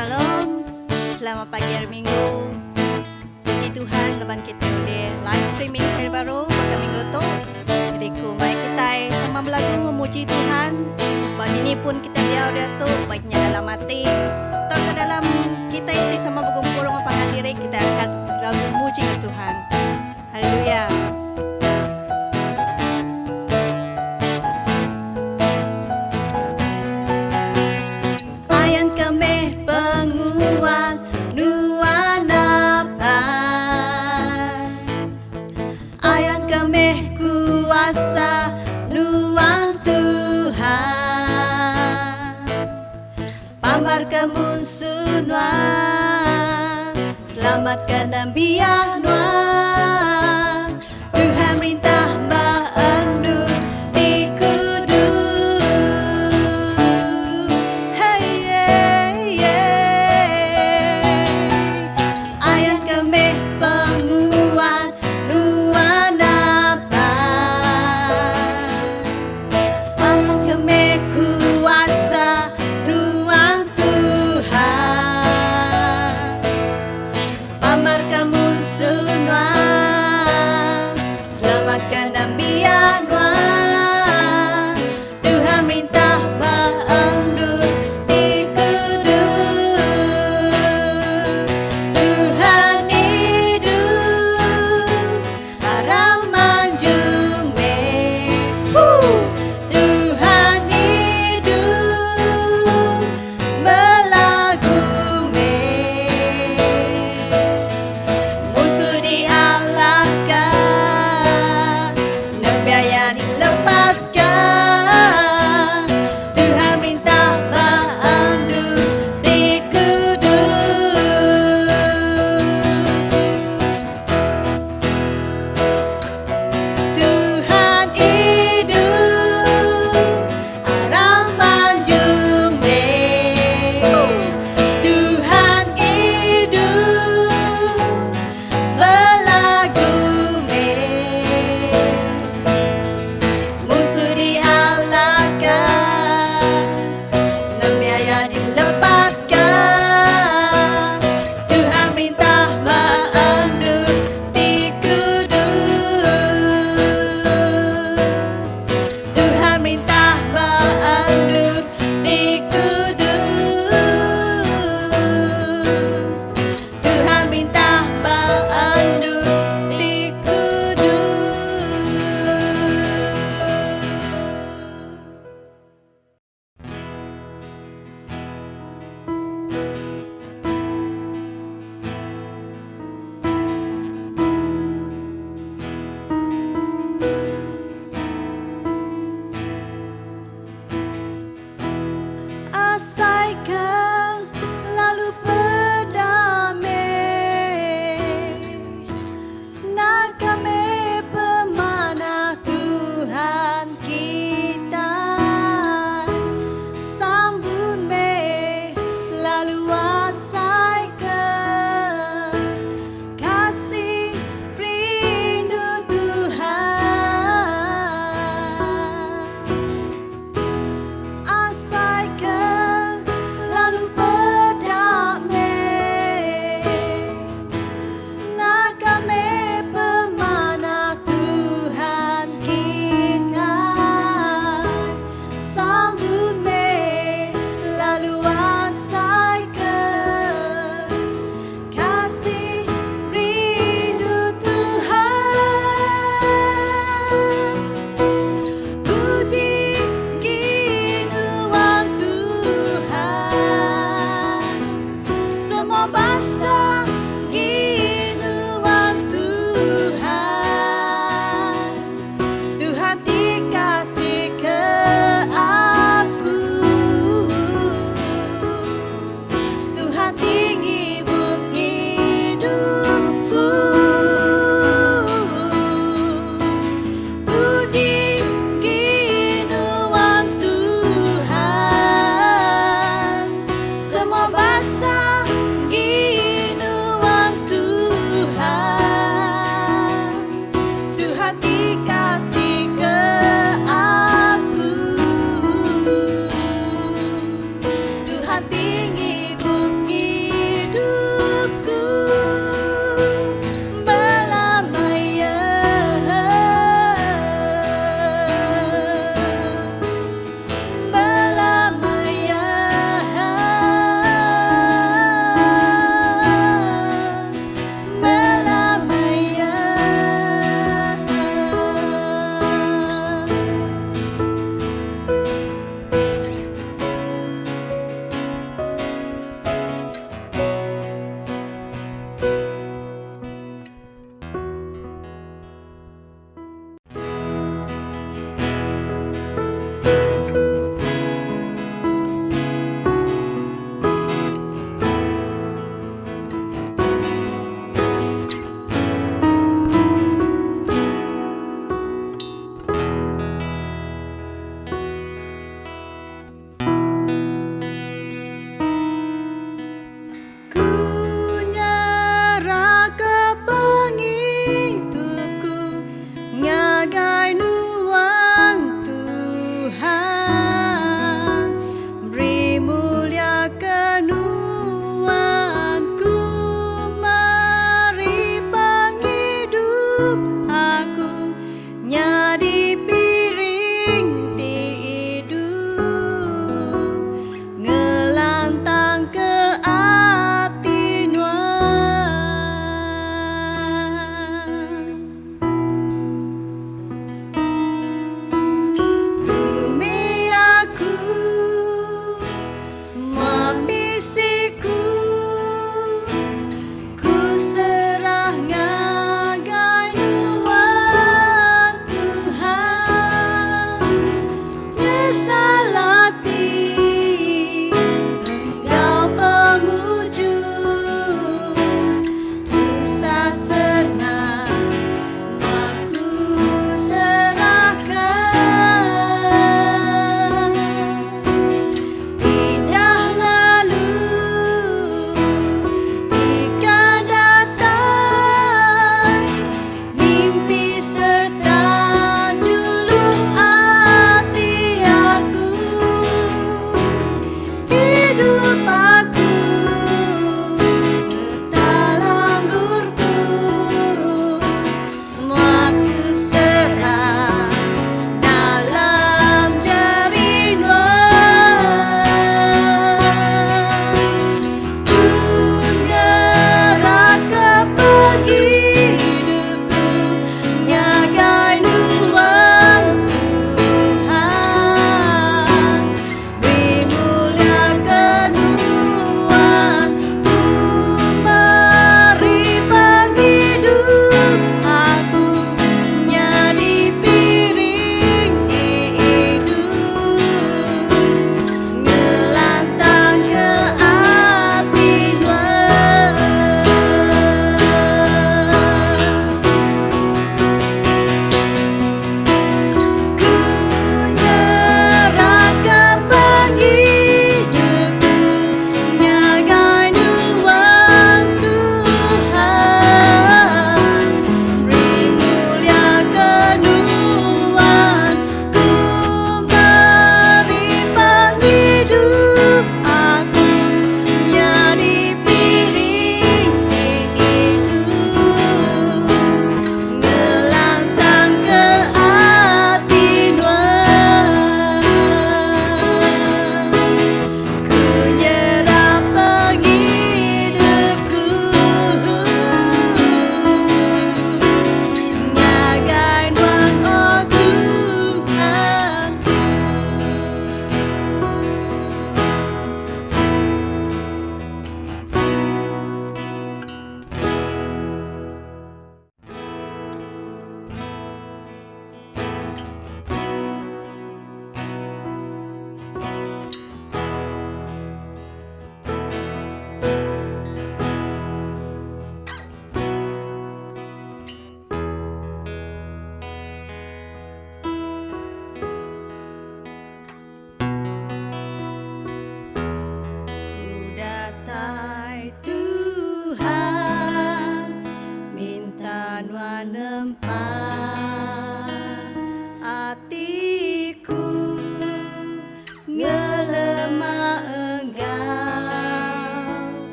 Shalom. Selamat pagi hari Minggu. Puji Tuhan laban kitai ulih live streaming sekali baru baka minggu tu. Jadi ku mai kitai sama belagu memuji Tuhan. Ba dini pun kitai diau diatu baik nya dalam ati tauka dalam kitai ti sama begumpul enggau pangan diri kitai angkat lagu muji Tuhan. Haleluya. Ayan kami penguat nuan apai. Ayan kami kuasa nuan Tuhan. Pambar ke munsuh nuan, Selamatkan nembiak nuan. Tuhan merintah ba endur ti kudus. Hey yeah yeah. Ayan ke meh penguat nuan apai. Amat kami kuasa nuan Tuhan. Pamar ka munsuh nuan, Selamatkan nembiak nuan. Tuhan merintah ba endur ti kudus. Tuhan idup. Aram manjung meh. Tuhan idup belagu meh. Musuh dialahkan, nembiak iya dilepaskan. Tuhan merintah ba endur ti kudus. Tuhan idup aram manjung meh. Tuhan idup belagu meh. Musuh dialahkan, nembiak iya dilepaskan. Tuhan merintah ba endur ti kudus. Tuhan merintah ba endur ti kudus. Tuhan merintah ba endur ti kudus. Asai ke lalu peda meh Naka meh pemanah Tuhan kitai. Sambut meh lalu asai ke kasih rindu Tuhan. Asai ke lalu peda meh Naka meh pemanah Tuhan kitai. Sambut meh lalu asai ke kasih rindu Tuhan. Puji ginuan Tuhan. Semua bangsa ginuan Tuhan. Tuhan ti kasih ke aku. Tuhan ti ngibun ngidupku. Puji ginuan Tuhan. Semua bangsa ginuan Tuhan. Tuhan ti kasih ke aku. Tuhan ti ngibun.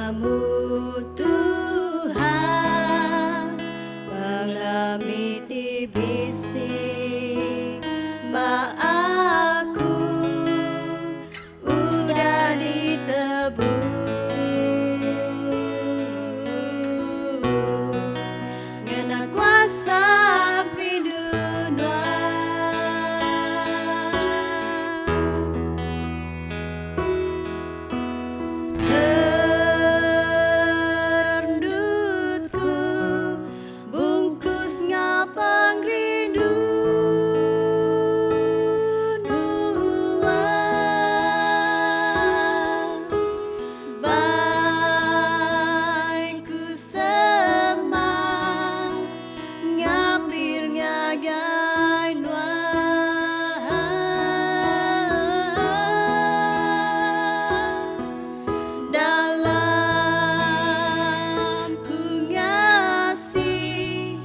nemu Tuhan pengelemi ti bisi ba aku udah ditebus ngena kuasa perindu nuan. Rendutku bungkus ngau pengrindu nuan. Bai ku semang ngapir ngagai nuan. Dalam ku ngasi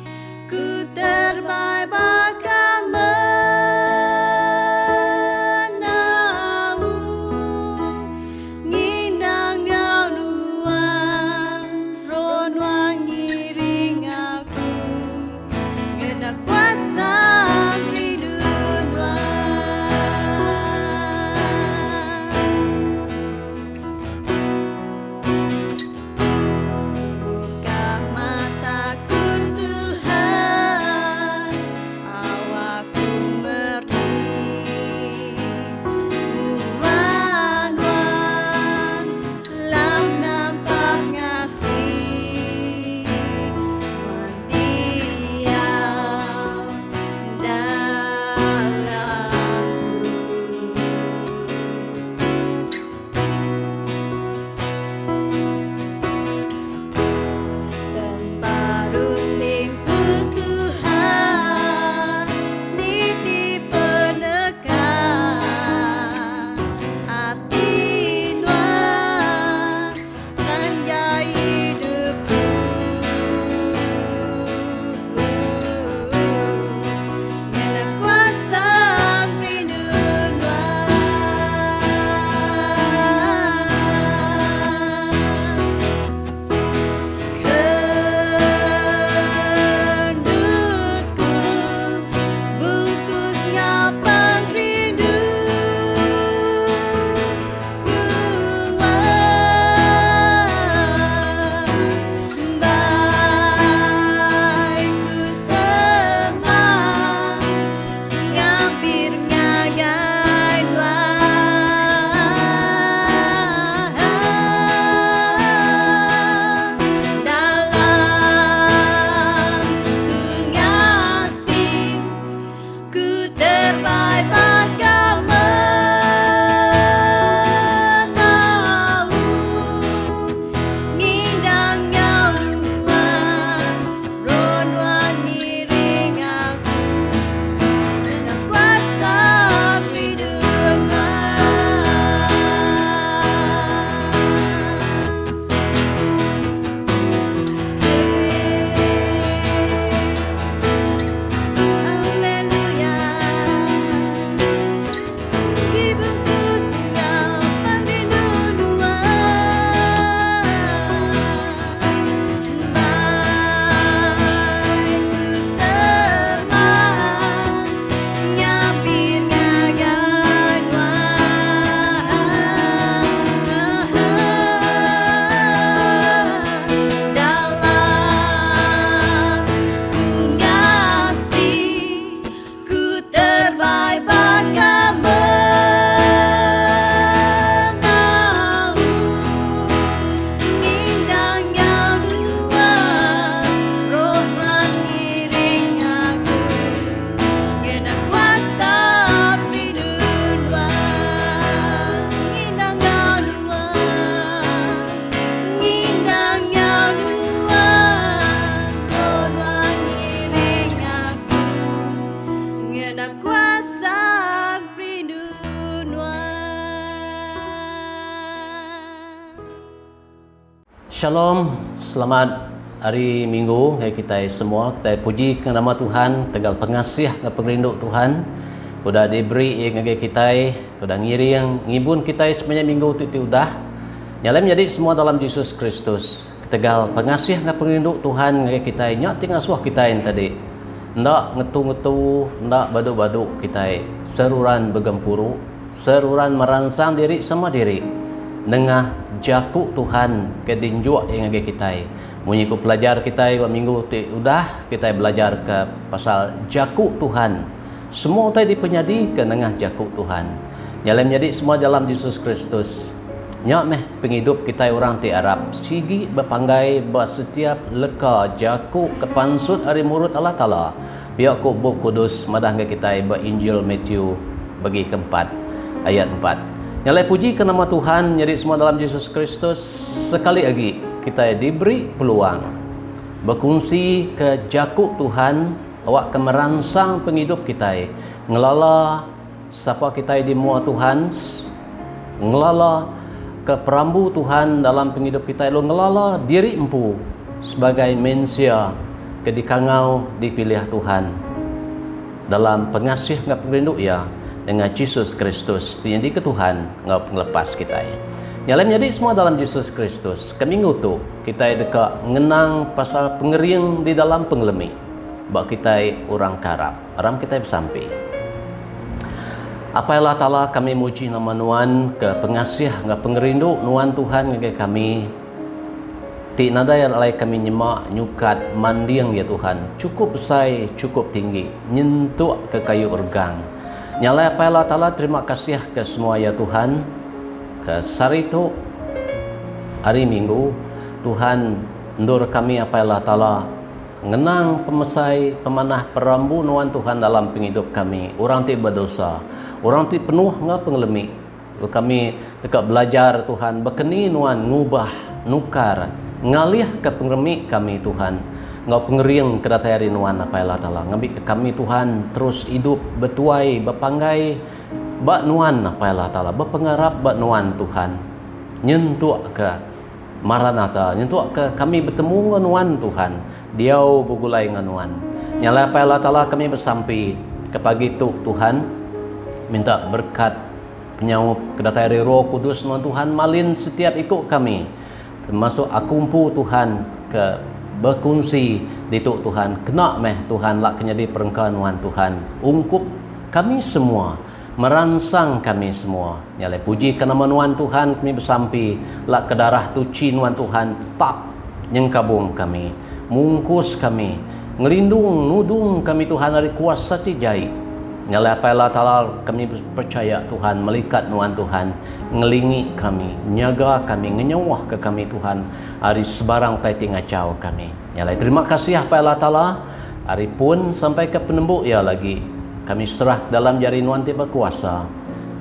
ku terbai baka menau Nginang enggau nuan Roh nuan ngiring aku Ngena kuasa rindu nuan. Buka mataku Tuhan, awakku merdi Mua Nuan lam nampak ngasi Nuan diau dalamku. Tempa rundingku Tuhan niti peneka ati nuan panjai idupku ngena kuasa perindu nuan. Kendutku bungkus ngapang rindu nuan Bai ku semang Ngampir ngagai nuan Dalam ku ngasi ku terbai baka menau Ngindang ngau nuan Roh nuan ngiring aku Nengah kuasa perindu nuan. Haleluya. Dibungkus enggau pengerindu nuan. Bai ku semang nyapir ngagai nuan. Dalam ku ngasi ku terbai baka menau Ngindang enggau nuan Roh nuan ngiring aku Ngena kuasa perindu nuan Ngindang enggau nuan Ngindang enggau nuan Roh nuan ngiring aku Ngena kuasa perindu nuan. Shalom, selamat Hari Minggu ngagai kitai semua. Kitai puji ke nama Tuhan tegal pengasih enggau pengerindu Tuhan udah diberi iya ngagai kitai, udah ngiring ngibun kitai sepanjai minggu ti ti udah. Nya alai menyadi semua dalam Jesus Kristus, ketegal pengasih enggau pengerindu Tuhan ngagai kitai nya ti ngasuh kitai enti enda ngetu-ngetu, enda badu-badu kitai seruran begempuru, seruran meransang diri sama diri nengah jaku Tuhan ke dinjuk Iya ngagai kitai. Munyi ku pelajar kitai ba minggu ti udah, kitai belajarka pasal jaku Tuhan. Semua utai dipenyadika nengah jaku Tuhan. Nya alai menyadi semua dalam Jesus Kristus. Nya meh pengidup kitai orang ti arap sigi bepanggai ba setiap leka jaku ke pansut ari mulut Allah Taala, pia ku Bup Kudus madah ngagai kitai ba Injil Matthew bagi keempat ayat empat. Nya alai pujika nama Tuhan nyadi semua dalam Jesus Kristus sekali agi kitai diberi peluang bekunsi ke jaku Tuhan awakka meransang pengidup kitai ngelala Sapa kitai di mua Tuhan, ngelala ke perambu Tuhan dalam pengidup kitai lalu ngelala diri empu sebagai mensia ke dikangau dipilih Tuhan dalam pengasih enggau pengerindu Iya nengah Jesus Kristus ti nyadika Tuhan enggau Pengelepas kitai. Nya alai menyadi semua dalam Jesus Kristus, ke minggu tu kitai deka ngenang pasal pengering di dalam pengelemi ba kitai orang ke arap. Aram kitai besampi. Apai Allah Taala kami muji nama Nuan ke pengasih enggau pengerindu Nuan Tuhan ngagai kami ti nadai alai kami nyema nyukat manding ya Tuhan chukup besai chukup tinggi nyentuk ke kayu regang. Nya alai Apai Allah Taala terima kasih ke semua ya Tuhan ke sehari tu hari Minggu Tuhan endur kami Apai Allah Taala Ngenang pemesai pemanah perambu Nuan Tuhan dalam pengidup kami, orang ti bedosa, orang ti penuh enggau pengelemi. Lalu kami deka belajar Tuhan bekeni Nuan ngubah, nukar, ngalihka pengeremi kami Tuhan enggau pengering ke datai ari Nuan Apai Allah Taala ngambika kami Tuhan terus idup betuai bepanggai ba Nuan Apai Allah Taala bepengarap ba Nuan Tuhan nyentukka Maranatha, nyentuk ke kami betemu enggau Nuan, Tuhan, diau begulai enggau Nuan. Nya alai Apai Allah Taala kami besampi ke pagi tu, Tuhan, minta berekat penyaup ke datai ari Roh Kudus Nuan Tuhan malin setiap iku kami, termasuk aku empu Tuhan ke bekunsi ditu Tuhan, kena meh Tuhan lak ke nyadi perengka Nuan Tuhan ungkup kami semua. Meransang kami semua. Nya alai puji ka nama Nuan Tuhan kami besampi lak ke darah tuchi Nuan Tuhan tetap nyengkabung kami, mungkus kami, ngelindung nudung kami Tuhan ari kuasa ti jai. Nya alai Apai Allah Taala kami percaya Tuhan melikat Nuan Tuhan ngelingi kami, nyaga kami, ngenyauh ka kami Tuhan ari sebarang utai ti ngachau kami. Nya alai terima kasih Apai Allah Taala ari pun sampai ka penembu iya lagi. Kami serah dalam jari Nuan ti bekuasa,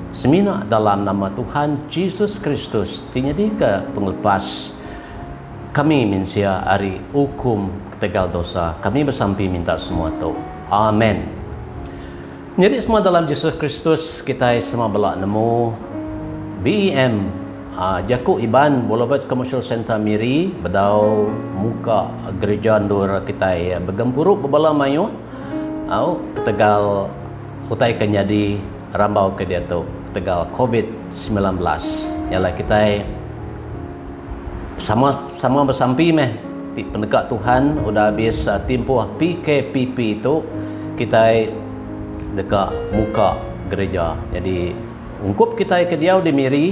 semina dalam nama Tuhan Jesus Kristus ti nyadika pengelepas kami mensia ari ukum ketegal dosa. Kami besampi minta semua tu. Amen. Nyadi semua dalam Jesus Kristus kitai sama bela nemu BEM jaku Iban Boulevard Commercial Centre Miri bedau muka gereja endur kitai begempuru bebala mayuh. Au ketegal utai ke nyadi rambau ke diatu ketegal covid 19 nya alai kitai sama sama besampi meh ti peneka Tuhan udah abis timpuh PKPP tu kitai deka muka gereja nyadi ungkup kitai ke diau di Miri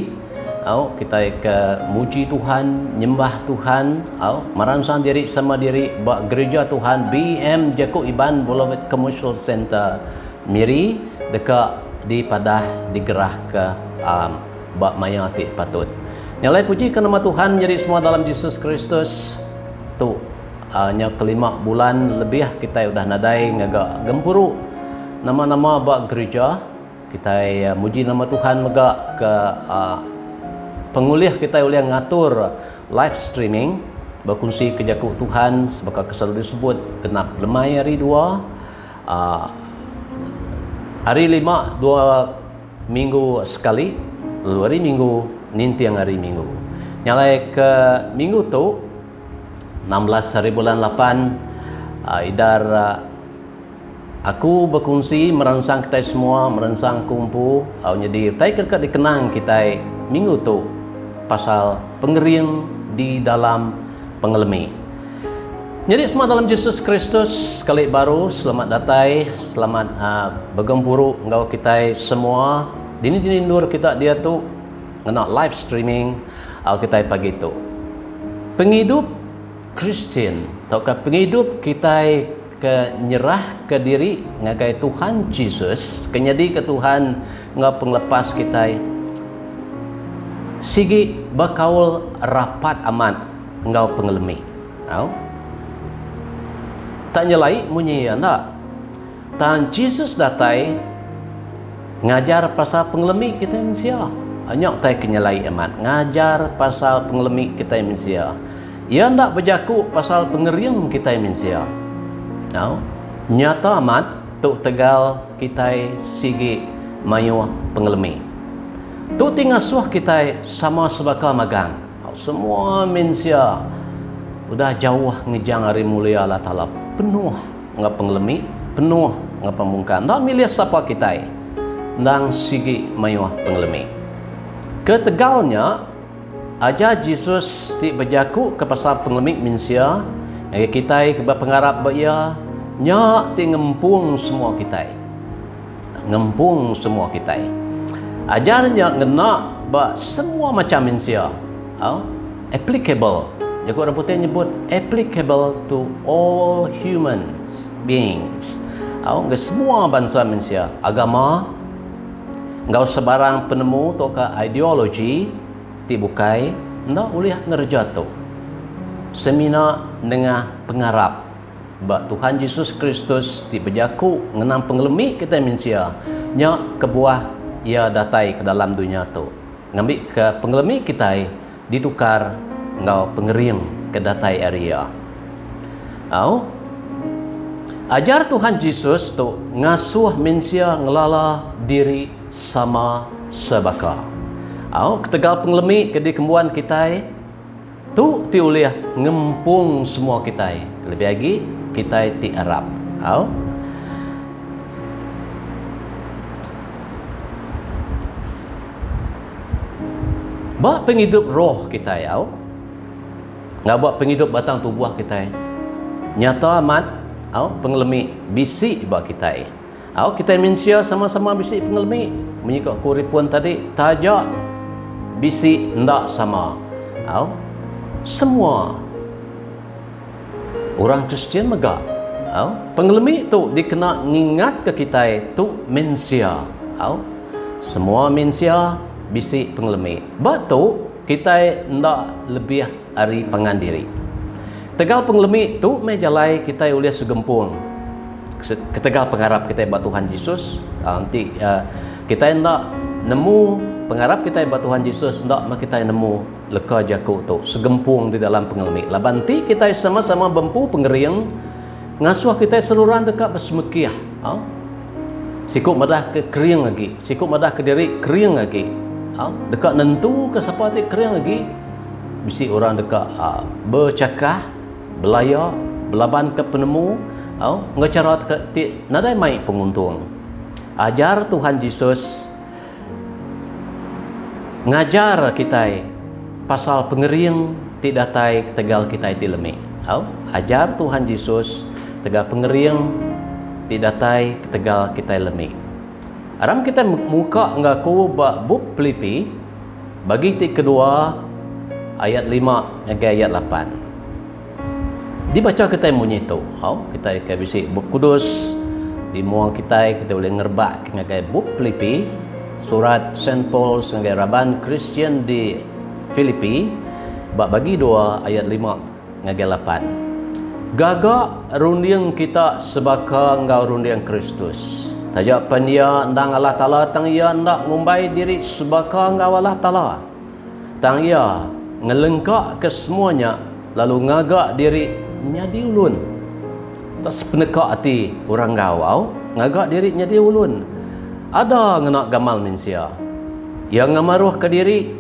Au, kitai ke muji Tuhan, nyembah Tuhan, au, meransang diri sama diri ba Gereja Tuhan BM Jaku Iban Boulevard Commercial Centre, Miri deka dipadah digerahka um, ba maya ti patut. Nya alai puji ke nama Tuhan nyadi semua dalam Jesus Kristus tu uh, nya kelima bulan lebih kitai udah nadai ngaga gempuru nama-nama ba gereja. Kitai muji nama Tuhan mega ke pengulih kitai ulih ngatur live streaming bekunsi ke jaku Tuhan sebaka ke selalu disebut genap lemai hari dua hari lima dua minggu sekali lalu hari minggu ninting hari minggu. Nya alai ke minggu tu 16 hari bulan lapan idar Aku bekunsi meransang kitai semua meransang aku empu au nyadi utai ke deka dikenang kitai minggu tu. pasal pengering di dalam pengelemi. Nyadi semua dalam Jesus Kristus sekali baru selamat datai, selamat uh, begempuru enggau kitai semua. Dini-dini endur kita diatu ngena live streaming uh, kitai pagi tu. Pengidup Kristian tauka pengidup kitai ke nyerahka diri ngagai Tuhan Jesus, ke nyadika Tuhan enggau pengelepas kitai, sigi bekaul rapat amat enggau pengelemi. Au. Tak nyelai munyi iya enda. Tang Jesus datai ngajar pasal pengelemi kitai mensia. Nya utai ke nyelai amat, ngajar pasal pengelemi kitai mensia. Iya enda bejaku pasal pengering kitai mensia. Au, nyata amat tu tegal kitai sigi mayuh pengelemi. Tu ti ngasuh kitai sama sebaka magang. Au, semua mensia udah jauh ngejang ari mulia Allah Taala penuh enggau pengelemi, penuh enggau pemungkal. Enda milih sapa kitai, endang sigi mayuh pengelemi. Ketegal nya, Ajar Jesus ti bejakuka pasal pengelemi mensia ngagai kitai ke bepengarap ba iya, nya ti ngempung semua kitai. Ngempung semua kitai. Ajar nya ngena ba semua macham mensia. Au, applicable. Jaku orang putih nyebut applicable to all humans beings. Au, ngagai semua bansa mensia. Agama, Enggau sebarang penemu tauka ideologi ti bukai enda ulih ngereja tu. Semina nengah pengarap ba Tuhan Jesus Kristus ti bejaku ngenang pengelemi kitai mensia nya kebuah Iya datai ke dalam dunya tu ngambika pengelemi kitai ditukar enggau pengering ke datai ari Iya. Au. Ajar Tuhan Jesus tu ngasuh mensia ngelala diri sama sebaka. Au, ketegal pengelemi ke dikembuan kitai, tu ti ulih ngempung semua kitai, kelebih agi kitai ti arap. Au. Ba pengidup roh kitai au. Enggau ba pengidup batang tubuh kitai. Nyata amat au pengelemi bisi ba kitai. Au kitai mensia sama-sama bisi pengelemi. Munyi ko ku Ripun tadi taja bisi enda sama. Au semua orang Kristian mega au pengelemi tu dikena ngingatka kitai tu mensia. Au semua mensia bisi pengelemi. Ba tu Kitai enda lebih ari pangan diri. Tegal pengelemi tu meh jalai kitai ulih segempung ketegal pengarap kitai ba Tuhan Jesus. Enti kitai enda nemu pengarap kitai ba Tuhan Jesus enda meh kitai nemu leka jaku tu segempung di dalam pengelemi. Laban enti kitai sama-sama bempu pengering ngasuh kitai seruran deka besemekih. Siku madah ke kering agi, siku madah ke diri kering agi. Au, deka nentuka sapa ti kering agi. Bisi orang deka bechakah, belaya, belabanka penemu, au, enggau chara ti nadai mai penguntung. Ajar Tuhan Jesus ngajar kitai pasal pengering ti datai ketegal kitai ti lemi. Au, ajar Tuhan Jesus tegal pengering ti datai ketegal kitai lemi. Aram kitai muka enggau aku ba bup Pilipi bagi ti kedua ayat lima ngagai ayat lapan. Dibacha kitai munyi tu, au, kitai ke bisi Bup Kudus di mua kitai, kitai ulih ngerebak ngagai Bup Pilipi, surat Saint Paul ngagai raban Kristian di Pilipi ba bagi dua ayat lima ngagai lapan. Gaga runding kita sebaka enggau runding Kristus. Taja pen iya endang Allah Taala tang iya enda ngumbai diri sebaka enggau Allah Taala. Tang iya ngelengkaka semua nya lalu ngaga diri nyadi ulun. Tak sepeneka ati orang enggau au ngaga diri nyadi ulun. Ada ngena gamal mensia. Iya ngamaruhka diri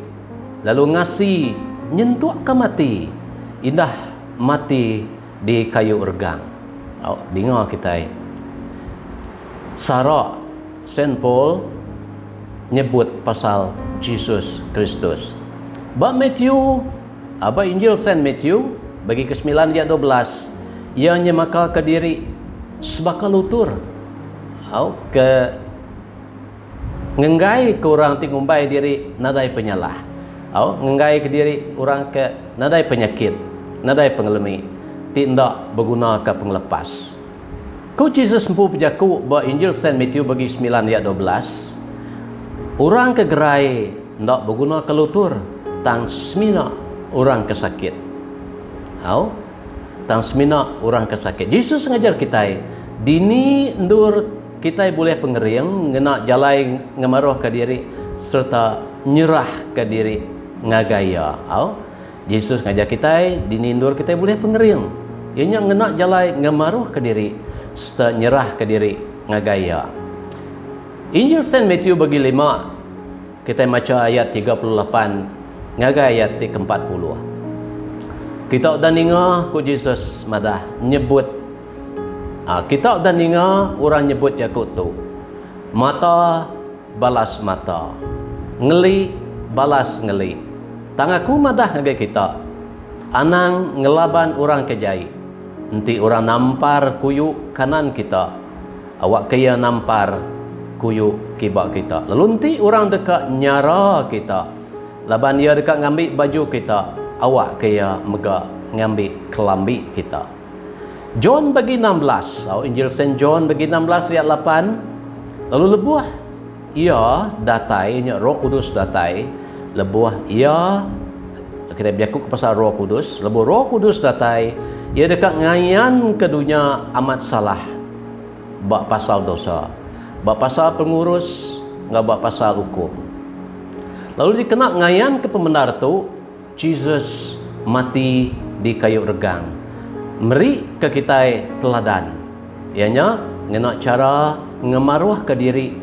lalu ngasi nyentukka mati, indah mati di kayu regang. Au dinga kitai. Sara Saint Paul nyebut pasal Jesus Kristus. Ba Matthew, ba Injil Saint Matthew, bagi kesemilan ayat 12, iya nyemakaka diri sebaka lutur au ke ngenggaika orang ti ngumbai diri nadai penyalah. Au ngenggaika diri orang ke nadai penyakit, nadai pengelemi ti enda begunaka pengelepas. Ku Jesus empu bejaku ba Injil Saint Matthew bagi semilan ayat 12, Orang ke gerai enda begunaka lutur, tang semina orang ke sakit. Au, tang semina orang ke sakit. Jesus ngajar kitai, dini endur kitai bulih pengering ngena jalai ngemaruhka diri sereta nyerahka diri ngagai Iya. Au. Jesus ngajar kitai dini endur kitai bulih pengering, iya nya ngena jalai ngemaruhka diri sereta nyerahka diri ngagai Iya. Injil Saint Matthew bagi lima, kitai macha ayat 38 ngagai ayat ti ke-40. Kita udah ninga, ku Jesus madah, nyebut, Kita udah ninga orang nyebut jaku tu, Mata balas mata, ngeli balas ngeli. Tang aku madah ngagai kita, anang ngelaban orang ke jai. Enti orang nampar kuyu kanan kita, awakka iya nampar kuyu kiba kita. Lalu enti orang deka nyara kita, laban iya deka ngambi baju kita, awakka iya mega ngambi kelambi kita. John bagi 16, au Injil Saint John bagi 16 ayat 8, lalu lebuh Iya datai, nya Roh Kudus datai, lebuh Iya, kitai bejaku ke pasal Roh Kudus, lebuh Roh Kudus datai, Iya deka ngayanka dunya amat salah ba pasal dosa, ba pasal pengurus enggau ba pasal ukum. Lalu dikena ngayanka pemendar tu, Jesus mati di kayu regang meri ke kitai teladan, iya nya ngena chara ngemaruhka diri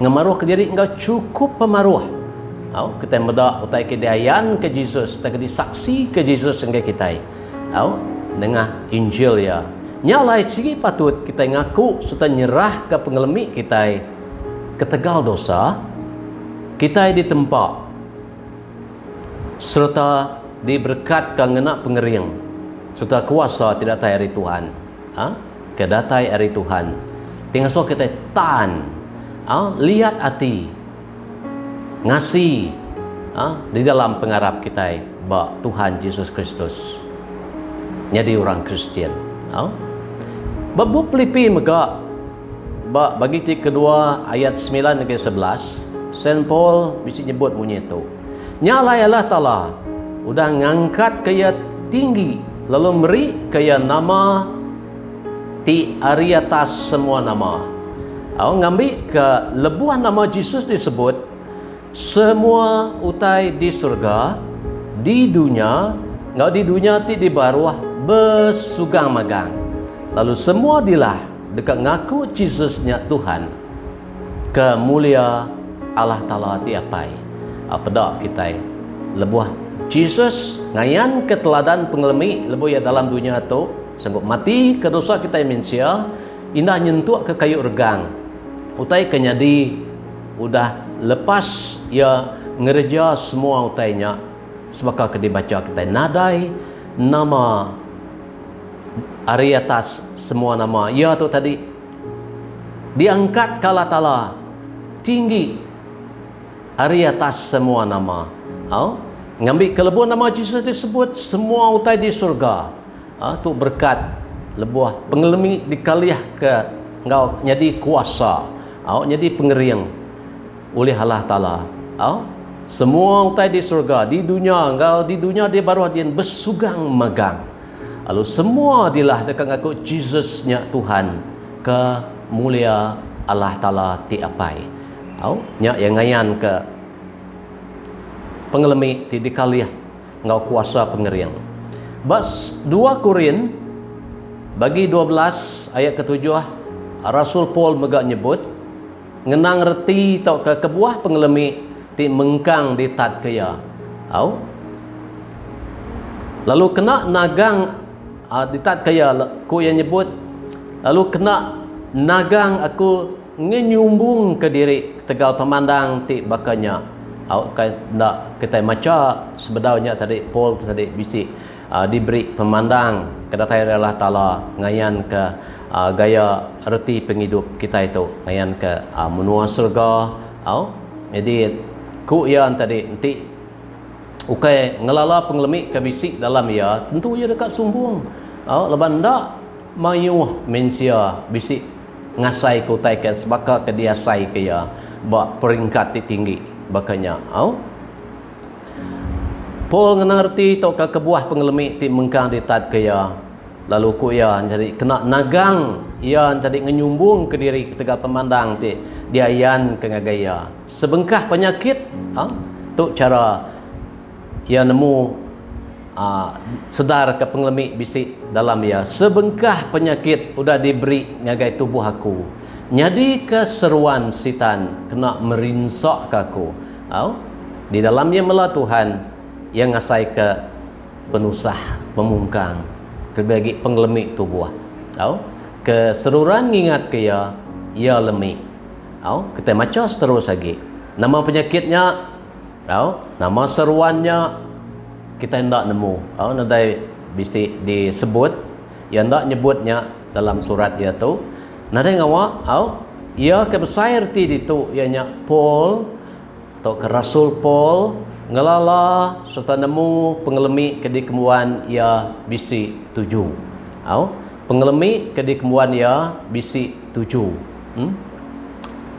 ngemaruhka diri enggau chukup pemaruh. Au, kitai meda utai ke diayanka Jesus, utai ke disaksika Jesus ngagai kitai. Au, nengah Injil iya. Nya alai sigi patut kitai ngaku sereta nyerahka pengelemi kitai ketegal dosa kitai ditempa. Sereta diberekatka ngena pengering sereta kuasa ti datai ari Tuhan, ha? Ke datai ari Tuhan ti ngasuh kitai tan, ha? Liat ati, ngasi, ha? Di dalam pengarap kitai ba Tuhan Jesus Kristus nyadi orang Kristian. Ha? Ba bup Pilipi mega Ba bagi ti kedua ayat semilan ngagai 11, Saint Paul bisi nyebut munyi tu, Nya alai Allah Taala udah ngangkatka iya tinggi lalu merika iya nama ti ari atas semua nama. Au ngambika lebuh nama Jesus disebut, semua utai di serega, di dunya, enggau di dunya ti di baruh besugang magang, lalu semua dilah deka ngaku Jesus nya Tuhan, ke mulia Allah Taala ti Apai. Peda kitai lebuh Jesus ngayanka teladan pengelemi lebuh iya dalam dunya tu, sanggup mati ke dosa kitai mensia, indah nyentukka kayu regang. Utai ke nyadi udah lepas iya ngereja semua utai nya sebaka ke dibacha kitai nadai nama ari atas semua nama iya tu tadi diangkat ka Allah Taala tinggi ari atas semua nama. Au ngambi ke lebuh nama Jesus disebut semua utai di surga tu berekat lebuh pengelemi dikalih ke enggau nyadi kuasa au nyadi pengering ulih Allah Taala. Au semua utai di surga di dunya enggau di dunya di baruh din besugang magang. Lalu semua dilah deka ngaku Jesus nya Tuhan ke mulia Allah Taala ti Apai. Au nya iya ngayanka pengelemi ti dikalih enggau kuasa pengering. Ba 2 Korin bagi 12 ayat ketujuh, Rasul Paul mega nyebut ngenang reti tauka kebuah pengelemi ti mengkang ditatka iya. Au. Lalu kena nagang ditatka iya, ku iya nyebut, lalu kena nagang aku ngenyumbungka diri ketegal pemandang ti baka nya. Au kai enda kitai macha sebedau nya tadi Paul tu tadi bisi diberi pemandang ke datai ari Allah Taala ngayanka gaya reti pengidup kitai tu ngayanka menua serega. Au nyadi ku iya tadi enti ukai ngelala pengelemi ke bisi dalam iya tentu iya deka sumbung. Au laban enda mayuh mensia bisi ngasai ke utai ke sebaka ke diasai ke iya ba peringkat ti tinggi baka nya. Au. Paul ngena reti tauka kebuah pengelemi ti mengkang ditatka iya, lalu ku iya nyadi kena nagang iya nyadi ngenyumbungka diri ketegal pemandang ti diayanka ngagai iya. Sebengkah penyakit, au, tu chara iya nemu a sedarka pengelemi bisi dalam iya. Sebengkah penyakit udah diberi ngagai tubuh aku, nyadika seruan Sitan kena merinsaka aku. Au, di dalam iya mela Tuhan, iya ngasaika penusah pemungkang, kelebih agi pengelemi tubuh. Au, ke seruran ngingatka iya, iya lemi. Au, kitai macha seterus agi. Nama penyakit nya? Au, nama seruan nya? Kitai enda nemu. Au, nadai bisi disebut. Iya enda nyebut nya dalam surat iya tu. Nadai ngawa, au. Iya ke besai reti ditu iya nya Paul tauka rasul Paul ngelala sereta nemu pengelemi ke dikembuan iya bisi tuju. Au, pengelemi ke dikembuan iya bisi tuju. Em.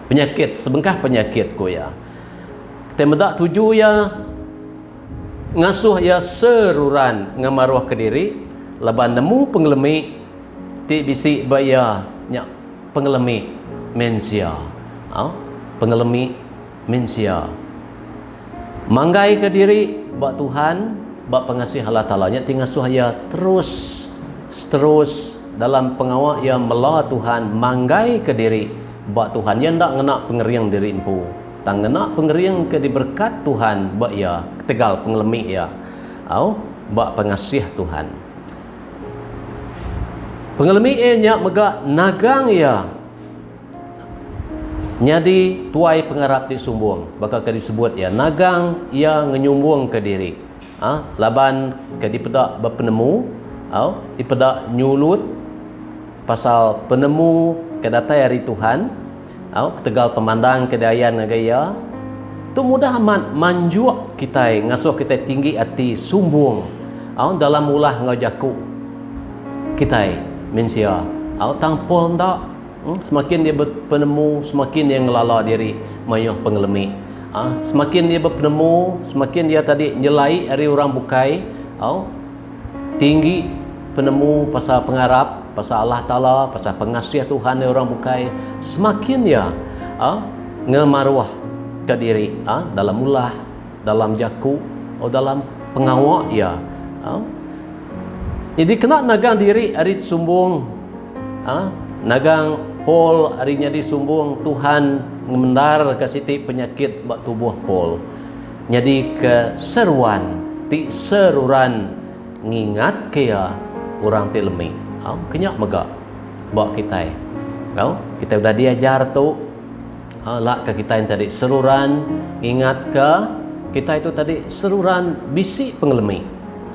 Penyakit, sebengkah penyakit ku iya. Kitai meda tuju iya ngasuh iya seruran ngemaruhka diri laban nemu pengelemi ti bisi ba iya nya pengelemi mensia. Au, pengelemi mensia. Manggaika diri ba Tuhan, ba pengasih Allah Taala nya ti ngasuh iya terus terus dalam pengawa iya mela Tuhan manggaika diri ba Tuhan. Iya enda ngena pengering diri empu, tang ngena pengering ke diberekat Tuhan ba iya ketegal pengelemi iya. Au, ba pengasih Tuhan. Pengelemi iya nya mega nagang iya nyadi tuai pengarap ti sumbung baka ke disebut iya nagang iya ngenyumbungka diri ha laban ke dipeda bepenemu au dipeda nyulut pasal penemu ke datai ari Tuhan au ketegal pemandang ke diayan ngagai iya tu mudah amat manjuk kitai ngasuh kitai tinggi ati sumbung au dalam ulah enggau jaku kitai mensia au tang Paul enda semakin iya bepenemu semakin iya ngelala diri mayuh pengelemi au semakin iya bepenemu semakin iya tadi nyelai ari orang bukai au tinggi penemu pasal pengarap pasal Allah Taala pasal pengasih Tuhan ari orang bukai semakin iya au ngemaruh ka diri au dalam ulah dalam jaku atau dalam pengawa iya. Ha? Jadi kena nagang diri ari sumbung. Ha? Nagang Paul ari nyadi sumbung Tuhan ngemendar ke siti penyakit ba tubuh Paul. Nyadi ke seruan ti seruran ngingat ke iya orang ti lemi. Ha? Kenya mega ba kitai. Ha? Kita udah diajar tu Lak ke kitai tadi seruran ngingatka kitai tu tadi seruran bisi pengelemi.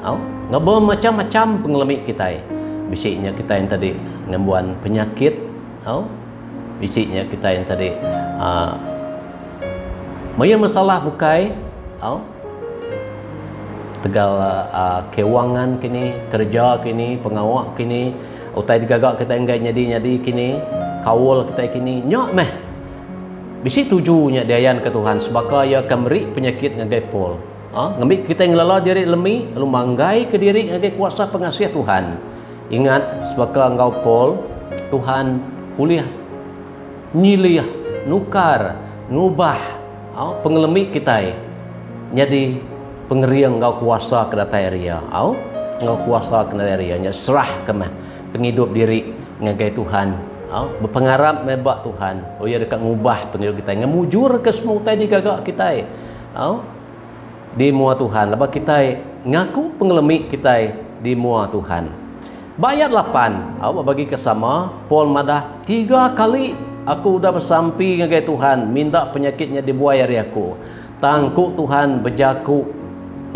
Au, ngeba macam-macam pengelemi kitai. Bisi nya kitai tadi ngembuan penyakit, au. Bisi nya kitai tadi aaa mayuh masalah bukai, au. Tegal aaa kewangan kini, kereja kini, pengawa kini. Utai digaga kitai enggai nyadi-nyadi kini, kaul kitai kini, nya meh. Bisi tuju nya diayanka Tuhan sebaka iya ke meri penyakit ngagai Paul. Ha, ngambi kitai ngelala diri lemi lalu manggaika diri ngagai kuasa pengasih Tuhan. Ingat, sebaka enggau Paul, Tuhan ulih nyilih, nukar, ngubah ha, pengelemi kitai nyadi Pengering enggau kuasa ke datai ari Iya. Au, enggau kuasa ke datai ari Iya nya serahka meh pengidup diri ngagai Tuhan. Au, bepengarap meh ba Tuhan. Oh, Iya deka ngubah pengidup kitai, ngemujurka semua utai digaga kitai. Au, di mua Tuhan laban kitai ngaku pengelemi kitai di mua Tuhan. Ba ayat lapan, au ba bagi ke sama, Paul madah, Tiga kali aku udah besampi ngagai Tuhan minta penyakit nya dibuai ari aku. Tang ku Tuhan bejaku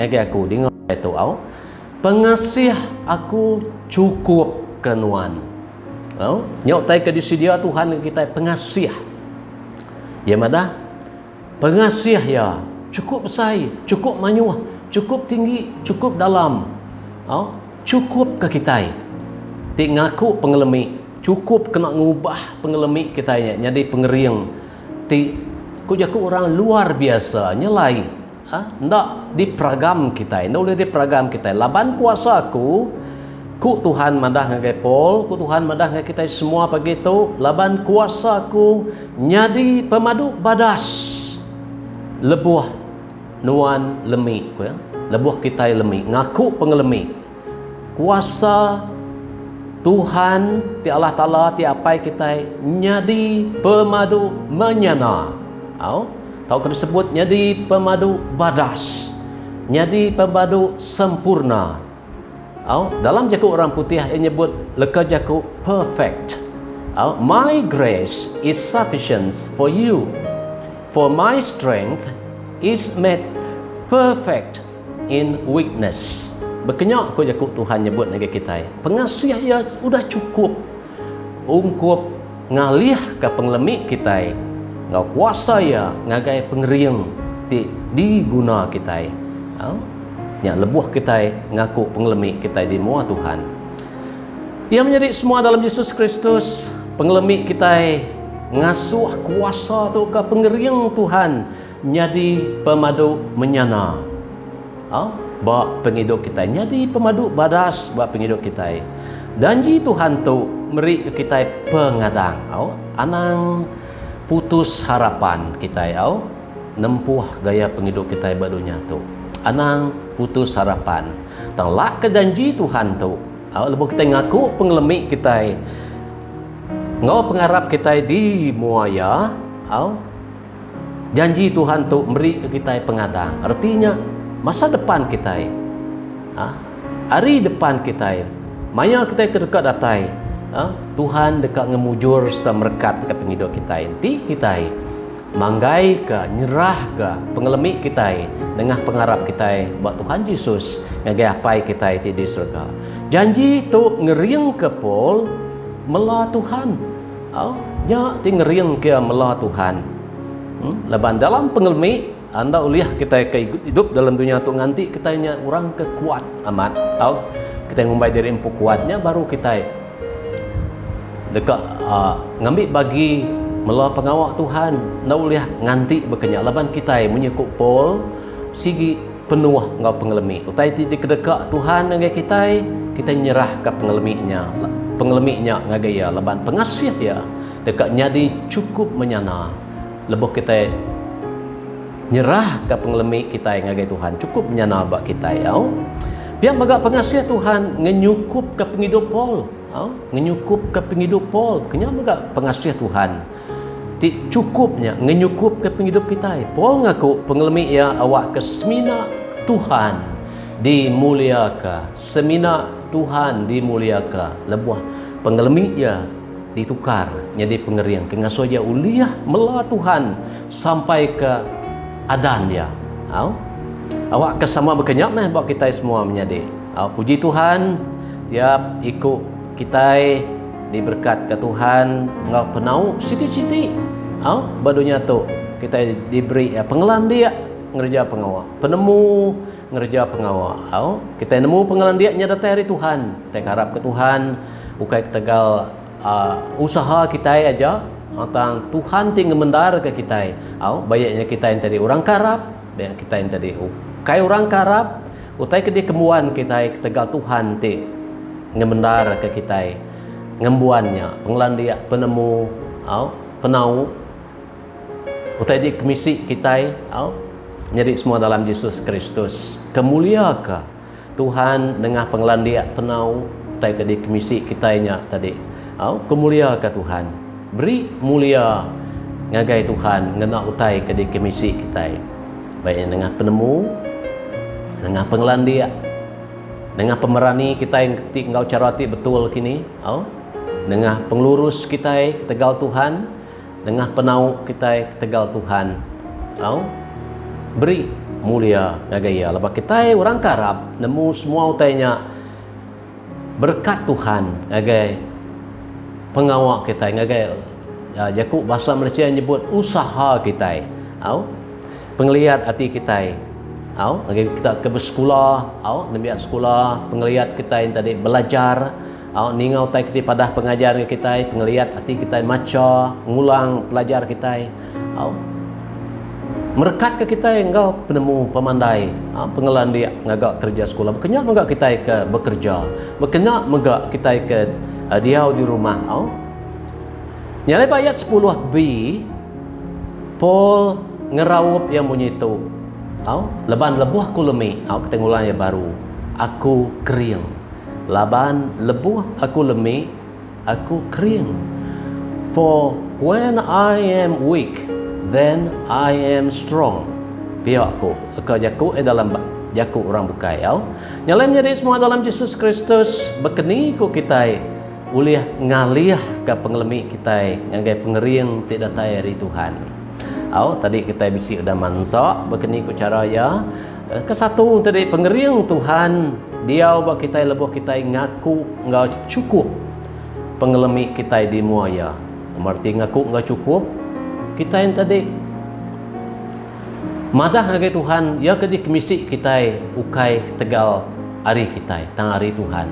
ngagai aku, dinga utai tu au, Pengasih aku chukup ke nuan. Au, nya utai ke disedia Tuhan ngagai kitai, pengasih. Iya madah, pengasih iya chukup besai, chukup mayuh, chukup tinggi, chukup dalam. Au, chukup ke kitai ti ngaku pengelemi, chukup kena ngubah pengelemi kitai nya nyadi pengering ti ku jaku orang luar biasa nyelai ha enda diperagam kitai enda ulih diperagam kitai laban kuasa aku ku Tuhan madah ngagai Paul ku Tuhan madah ngagai kitai semua pagi tu laban kuasa aku nyadi pemadu badas lebuh nuan lemi ku iya lebuh kitai lemi ngaku pengelemi. Kuasa Tuhan ti Allah Taala ti Apai kitai nyadi pemadu menyana. Au, tauka disebut nyadi pemadu badas, nyadi pemadu sempurna. Au, dalam jaku orang putih iya nyebut leka jaku perfect. Au, my grace is sufficient for you, for my strength is made perfect In weakness. Bekenya ko jaku Tuhan nyebut ngagai kitai, pengasih Iya udah chukup ungkup ngalihka pengelemi kitai enggau kuasa Iya ngagai pengering ti diguna kitai. Au, nya lebuh kitai ngaku pengelemi kitai di mua Tuhan. Iya menyadi semua dalam Jesus Kristus, pengelemi kitai ngasuh kuasa tauka pengering Tuhan Nyadi pemadu menyana ba pengidup kitai. Nyadi pemadu badas ba pengidup kitai. Danji Tuhan tu meri ke kitai pengadang. Anang putus harapan kitai nempuh gaya pengidup kitai ba dunya tu. Anang putus harapan. Tang lak ke danji Tuhan tu lebuh kitai ngaku pengelemi kitai enggau pengarap kitai di mua Iya. Janji Tuhan tu meri ke kitai pengadang. Reti nya, masa depan kitai, ha, hari depan kitai, maya kitai ke deka datai, ha, Tuhan deka ngemujur sereta merekatka pengidup kitai enti kitai manggaika, nyerahka pengelemi kitai nengah pengarap kitai ba Tuhan Jesus ngagai Apai kitai ti di serega. Janji tu ngeringka Paul mela Tuhan. Au, nya ti ngeringka iya mela Tuhan. Laban dalam pengelemi, enda ulih kitai ke idup dalam dunya tu nganti kitai nya orang ke kuat amat. Au, kitai ngumbai diri empu kuat nya baru kitai deka uhh ngambi bagi mela pengawa Tuhan. Enda ulih nganti baka nya laban kitai munyi ku Paul sigi penuh enggau pengelemi. Utai ti dikedeka Tuhan ngagai kitai, kitai nyerahka pengelemi nya pengelemi nya ngagai Iya laban pengasih Iya deka nyadi chukup menyana lebuh kitai nyerahka pengelemi kitai ngagai Tuhan chukup menyana ba kitai au. Pia mega pengasih Tuhan ngenyukupka pengidup Paul au ngenyukupka pengidup Paul kenya mega pengasih Tuhan ti chukup nya ngenyukupka pengidup kitai. Paul ngaku pengelemi iya awakka semina Tuhan dimuliaka semina Tuhan dimuliaka lebuh pengelemi iya ditukar nyadi pengering ke ngasuh iya ulih mela Tuhan sampai ke adan iya. Au. Awakka sama baka nya meh ba kitai semua menyadi. Au, puji Tuhan tiap iku kitai diberekatka Tuhan enggau penau siti-siti. Au, ba dunya tu kitai diberi iya pengelandik ngereja pengawa, penemu ngereja pengawa. Au, kitai nemu pengelandik nya datai ari Tuhan. Kitai ngarapka Tuhan Ukai ketegal usaha kitai aja tang Tuhan ti ngemendarka kitai. Au, baik nya kitai enti orang ke arap, baik kitai enti ukai orang ke arap, utai ke dikembuan kitai ketegal Tuhan ti ngemendarka kitai ngembuan nya, pengelandik, penemu, au, penau. Utai ti kemisi kitai, au, nyadi semua dalam Jesus Kristus. Kemuliaka. Tuhan nengah pengelandik penau utai ke dikemisi kitai nya tadi. Au, kemuliaka Tuhan. Beri mulia ngagai Tuhan ngena utai ke dikemisi kitai. Baik nya nengah penemu, nengah pengelandik, nengah pemerani kitai ti enggau chara ti betul kini, au, nengah pengelurus kitai ketegal Tuhan, nengah penau kitai ketegal Tuhan. Au. Beri mulia ngagai Iya laban kitai orang ke arap nemu semua utai nya berekat Tuhan ngagai pengawa kitai ngagai jaku bahasa Malaysia nyebut usaha kitai. Au pengeliat ati kitai au ngagai kita ke besekula au nembiak sekula pengeliat kitai tadi belajar au ninga utai ke dipadah pengajar ngagai kitai pengeliat ati kitai macha ngulang pelajar kitai. Au. Merekatka kitai enggau penemu pemandai, pengelandik ngaga kereja sekula. Baka nya mega kitai ke bekereja. Baka nya mega kitai ke diau di rumah. Au. Nya alai ba ayat 10b, Paul ngeraup iya munyi tu. Au, laban lebuh aku lemi, au kitai ngulang iya baru, aku kering. Laban lebuh aku lemi, Aku kering. For when I am weak, then I am strong. Pia ku leka jaku eh dalam jaku orang bukai au. Nya alai menyadi semua dalam Jesus Kristus bekeni ku kitai ulih ngalihka pengelemi kitai ngagai pengering ti datai ari Tuhan. Au tadi kitai bisi udah mansa bekeni ku chara iya. Kesatu tadi pengering Tuhan diau ba kitai lebuh kitai ngaku enggau chukup pengelemi kitai di mua Iya. Nama reti ngaku enggau chukup? Kitai enti tadi madah ngagai Tuhan iya ke dikemisi kitai ukai ketegal ari kitai tang ari Tuhan.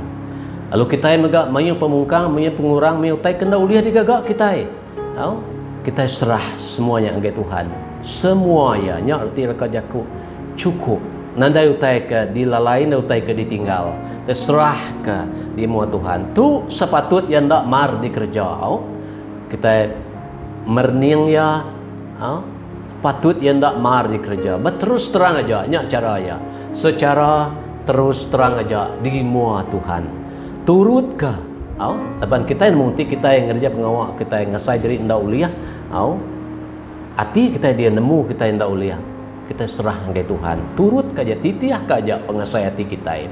Lalu kitai mega mayuh pemungkang, mayuh pengurang, mayuh utai ke enda ulih digaga kitai. Tau? Kitai serah semua nya ngagai Tuhan. Semua iya. Nya reti leka jaku chukup. Nadai utai ke dilalai, nadai utai ke ditinggal. Terserahka di mua Tuhan. Tu sepatut iya enda mar dikereja. Au. Kitai merening iya. Au. Patut iya enda mar dikereja. Beterus terang aja. Nya chara iya. Secara terus terang aja di mua Tuhan. Turutka. Au, laban kitai nemu enti kitai ngereja pengawa kitai ngasai diri enda ulih, au, ati kitai dia nemu kitai enda ulih, kitai serah ngagai Tuhan. Turutka aja, titihka aja pengasai ati kitai.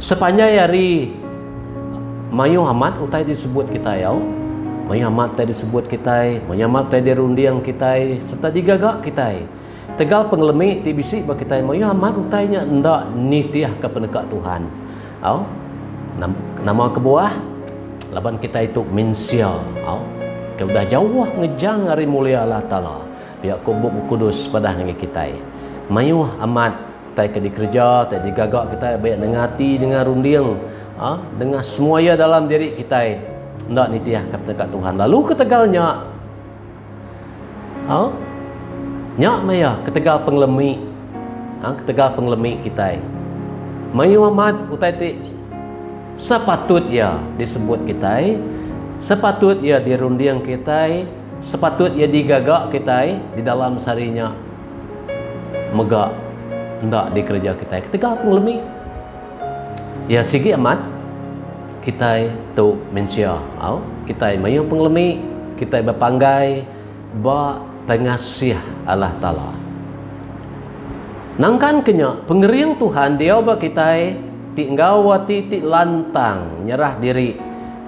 Sepanjai hari mayuh amat utai disebut kitai, au. Mayuh amat utai disebut kitai, mayuh amat utai dirunding kitai sereta digaga kitai. Tegal pengelemi ti bisi ba kitai mayuh amat utai nya enda nitihka peneka Tuhan. Au. Nama kebuah? Laban kitai tu mensia, au, ke udah jauh ngejang ari mulia Allah Taala. Pia ku Bup Kudus padah ngagai kitai. Mayuh amat utai ke dikereja, utai digaga kitai ba iya nengah ati, nengah runding, au, nengah semua iya dalam diri kitai enda nitihka peneka Tuhan. Lalu ketegal nya, au, nya meh iya ketegal pengelemi, au, ketegal pengelemi kitai. Mayuh amat utai ti sepatut iya disebut kitai, sepatut iya dirunding kitai, sepatut iya digaga kitai di dalam sehari nya mega enda dikereja kitai ketegal pengelemi. Iya sigi amat kitai tu mensia au. Kitai mayuh pengelemi, kitai bepanggai ba pengasih Allah Taala. Nangkan ke nya, pengering Tuhan diau ba kitai ti enggau ati ti lantang nyerah diri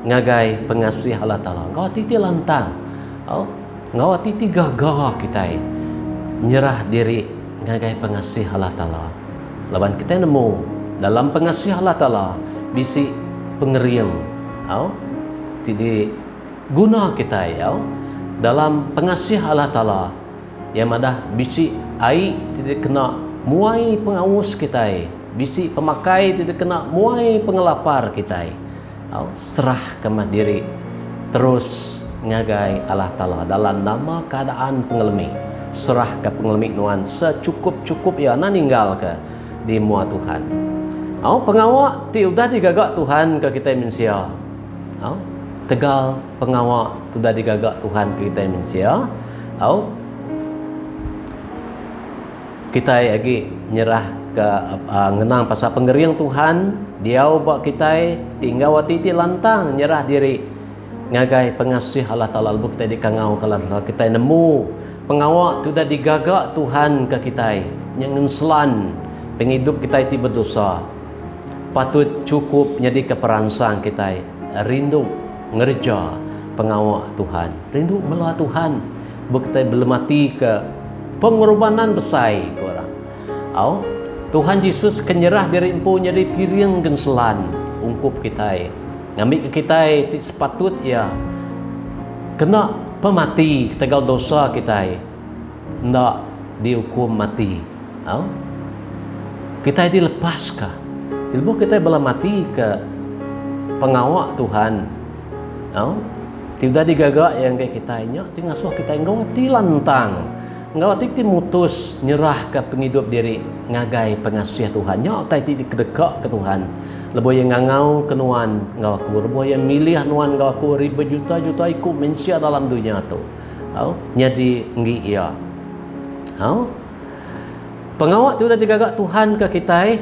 ngagai pengasih Allah Taala. Enggau ati ti lantang au, enggau ati ti gaga kitai nyerah diri ngagai pengasih Allah Taala. Laban kitai nemu dalam pengasih Allah Taala bisi pengering au ti diguna kitai au dalam pengasih Allah Taala iya madah bisi ai ti dikena muai pengaus kitai bisi pemakai ti dikena muai pengelapar kitai au serahka meh diri terus ngagai Allah Taala dalam nama keadaan pengelemi. Serahka pengelemi nuan sechukup-chukup iya enda ninggalka di mua Tuhan. Au pengawa ti udah digaga Tuhan ke kitai mensia. Au tegal pengawa ti udah digaga Tuhan ke kitai mensia. Au Kitai agi nyerahka ngenang pasal pengering Tuhan diau ba kitai ti enggau ati ti lantang nyerah diri ngagai pengasih Allah Taala lebuh kitai dikangauka Allah Taala kitai nemu pengawa ti udah digaga Tuhan ke kitai nya ngenselan pengidup kitai ti bedosa patut chukup nyadika peransang kitai rindu ngereja pengawa Tuhan rindu mela Tuhan. Lebuh kitai belematika pengorbanan besai, ku orang. Au, Tuhan Jesus ke nyerah diri empu nyadi piring genselan ungkup kitai, ngambika kitai ti sepatut iya kena pemati ketegal dosa kitai enda diukum mati. Au, kitai dilepaska. Lebuh kitai bela mati ke pengawa Tuhan, au, ti udah digaga iya ngagai kitai nya ti ngasuh kitai enggau ati lantang. Enggau ati ti mutus nyerahka pengidup diri ngagai pengasih Tuhan. Nya utai ti dikedekaka Tuhan lebuh Iya ngangauka nuan enggau aku, lebuh Iya milih nuan enggau aku ari bejuta-juta iku mensia dalam dunya tu. Au, nyadi enggi Iya. Au. Pengawa ti udah digaga Tuhan ke kitai,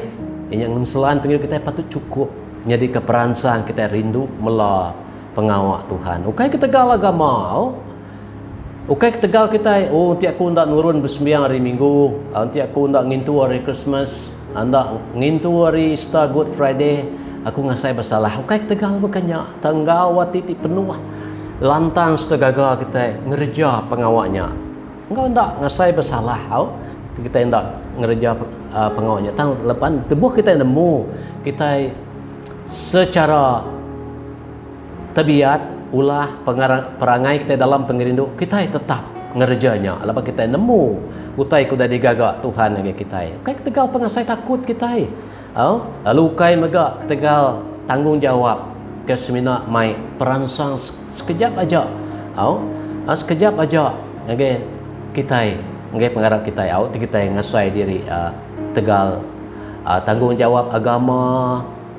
iya nya ngenselan pengidup kitai patut chukup nyadika peransang kitai rindu mela pengawa Tuhan. Ukai ketegal agama, au. Ukai ketegal kitai, oh enti aku enda nurun besembiang hari Minggu, enti aku enda ngintu hari Krismas, enda ngintu hari Easter, Good Friday, aku ngasai besalah. Ukai ketegal baka nya, tang enggau ati ti penuh lantang sereta gaga kitai ngereja pengawa nya. Enggau enda ngasai besalah au kitai enda ngereja pengawa nya. Tang leban lebuh kitai nemu kitai secara Tebiat, ulah, perangai kitai dalam pengerindu, kitai tetap ngereja nya laban kitai nemu utai ke udah digaga Tuhan ngagai kitai. Ukai ketegal pengasai takut kitai. Au, lalu ukai mega ketegal tanggungjawap ke semina mai peransang sekejap aja. Au, sekejap aja ngagai kitai, ngagai pengarap kitai. Au, ti kitai ngasai diri ketegal tanggungjawap agama.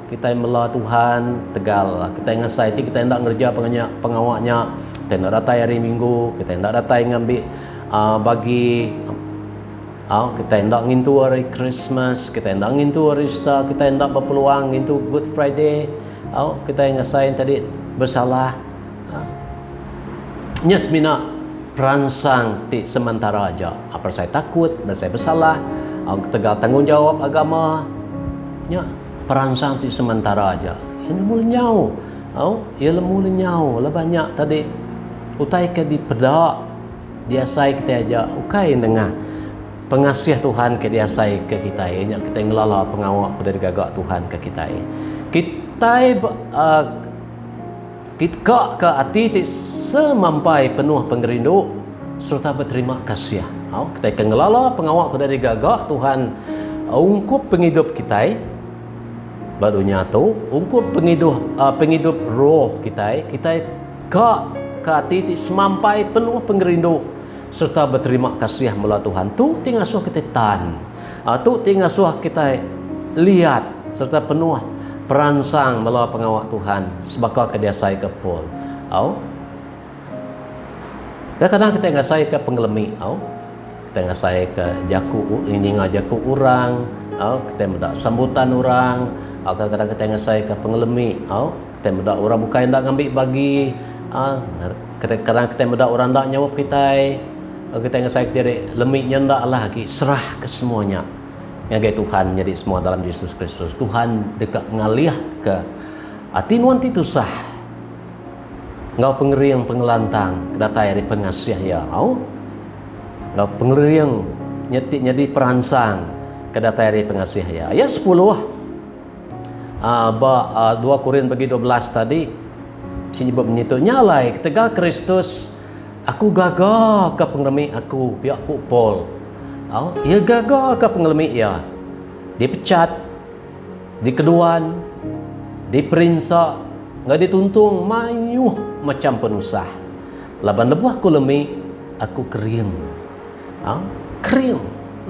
Kitai mela Tuhan tegal kitai ngasai ti kitai enda ngereja pengawa nya, kitai enda datai hari minggu, kitai enda datai ngambi uhh bagi uhh kitai enda ngintu hari Christmas, kitai enda ngintu hari Easter, kitai enda bepeluang ngintu Good Friday au kitai ngasai tadi besalah uhh. Nya semina peransang ti sementara aja. Berasai takut, berasai besalah ketegal tanggungjawab agama nya. Peransang ti sementara aja. Iya nemu lenyau. Au, iya nemu lenyau laban nya tadi utai ke dipeda diasai kitai aja ukai nengah pengasih Tuhan ke diasai ke kitai iya nya kitai ngelala pengawa ke udah digaga Tuhan ke kitai. Kitai uhh ka ke ati ti semampai penuh pengerindu sereta beterima kasih. Au, kitai ke ngelala pengawa ke udah digaga Tuhan ungkup pengidup kitai ba dunya tu, ungkup pengiduh uhh pengidup roh kitai, kitai ka ke ati ti semampai penuh pengerindu sereta beterima kasih mela Tuhan. Tu ti ngasuh kitai tan. Tu ti ngasuh kitai liat sereta penuh peransang mela pengawa Tuhan sebaka ke diasaika Paul. Au. Kadang-kadang kitai ngasaika pengelemi. Au. Kitai ngasaika jaku ninga jaku orang, au kitai meda sambutan orang, au kadang-kadang kitai ngasaika pengelemi. Au. Kitai meda orang bukai enda ngambi bagi, au kadang-kadang kitai meda orang enda nyaup kitai. Kitai ngasai kediri lemi nya enda alah agi serah ke semua nya ngagai Tuhan nyadi semua dalam Jesus Kristus. Tuhan deka ngalih ke ati nuan ti tusah enggau pengering pengelantang ke datai ari pengasih Iya. Au. Enggau pengering nya ti nyadi peransang ke datai ari pengasih Iya. Ayat sepuluh aaa ba dua Korin bagi 12 tadi sigi nyebut munyi tu, Nya alai ketegal Kristus Aku gaga ka pengelemi aku, pia ku Paul. Au, iya gaga ka pengelemi iya. Dipechat, dikeduan, diperinsa, enggau dituntung mayuh macham penusah. Laban lebuh aku lemi, aku kering. Au, kering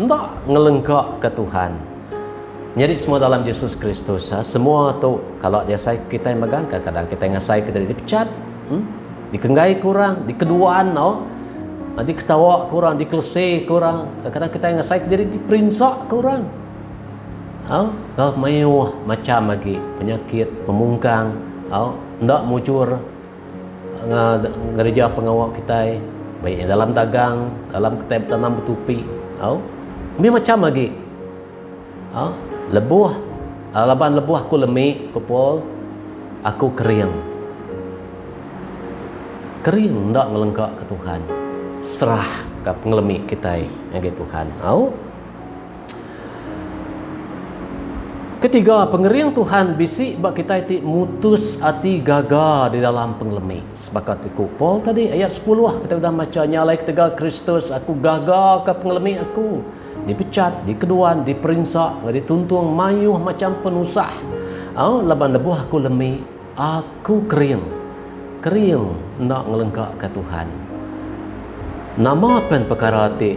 enda ngelengkaka Tuhan. Nyadi semua dalam Jesus Kristus, semua tu kala diasai kitai mega, kadang-kadang kitai ngasaika diri dipechat. Em. Dikenggai ke orang, dikeduan tau. Diketawa ke orang, dikelese ke orang. Kadang-kadang kitai ngasai ke diri diperinsa ke orang. Au, enggau mayuh macham agi penyakit, pemungkang, au enda mujur ngereja pengawa kitai baik nya dalam dagang, dalam kitai betanam betupi, au. Mih macham agi. Au, lebuh laban lebuh aku lemi, ku Paul, aku kering. Kering enda ngelengka ke Tuhan. Serah ka pengelemi kitai ngagai Tuhan. Au. Ketiga, pengering Tuhan bisi ba kitai ti mutus ati gaga di dalam pengelemi. Sebaka ti ku Paul tadi, ayat sepuluh kitai udah macha, Nya alai ketegal Kristus aku gaga ka pengelemi aku, dipechat, dikeduan, diperinsa, enggau dituntung mayuh macham penusah. Au, laban lebuh aku lemi, aku kering. Kering enda ngelengkaka Tuhan. Nama pen pekara ti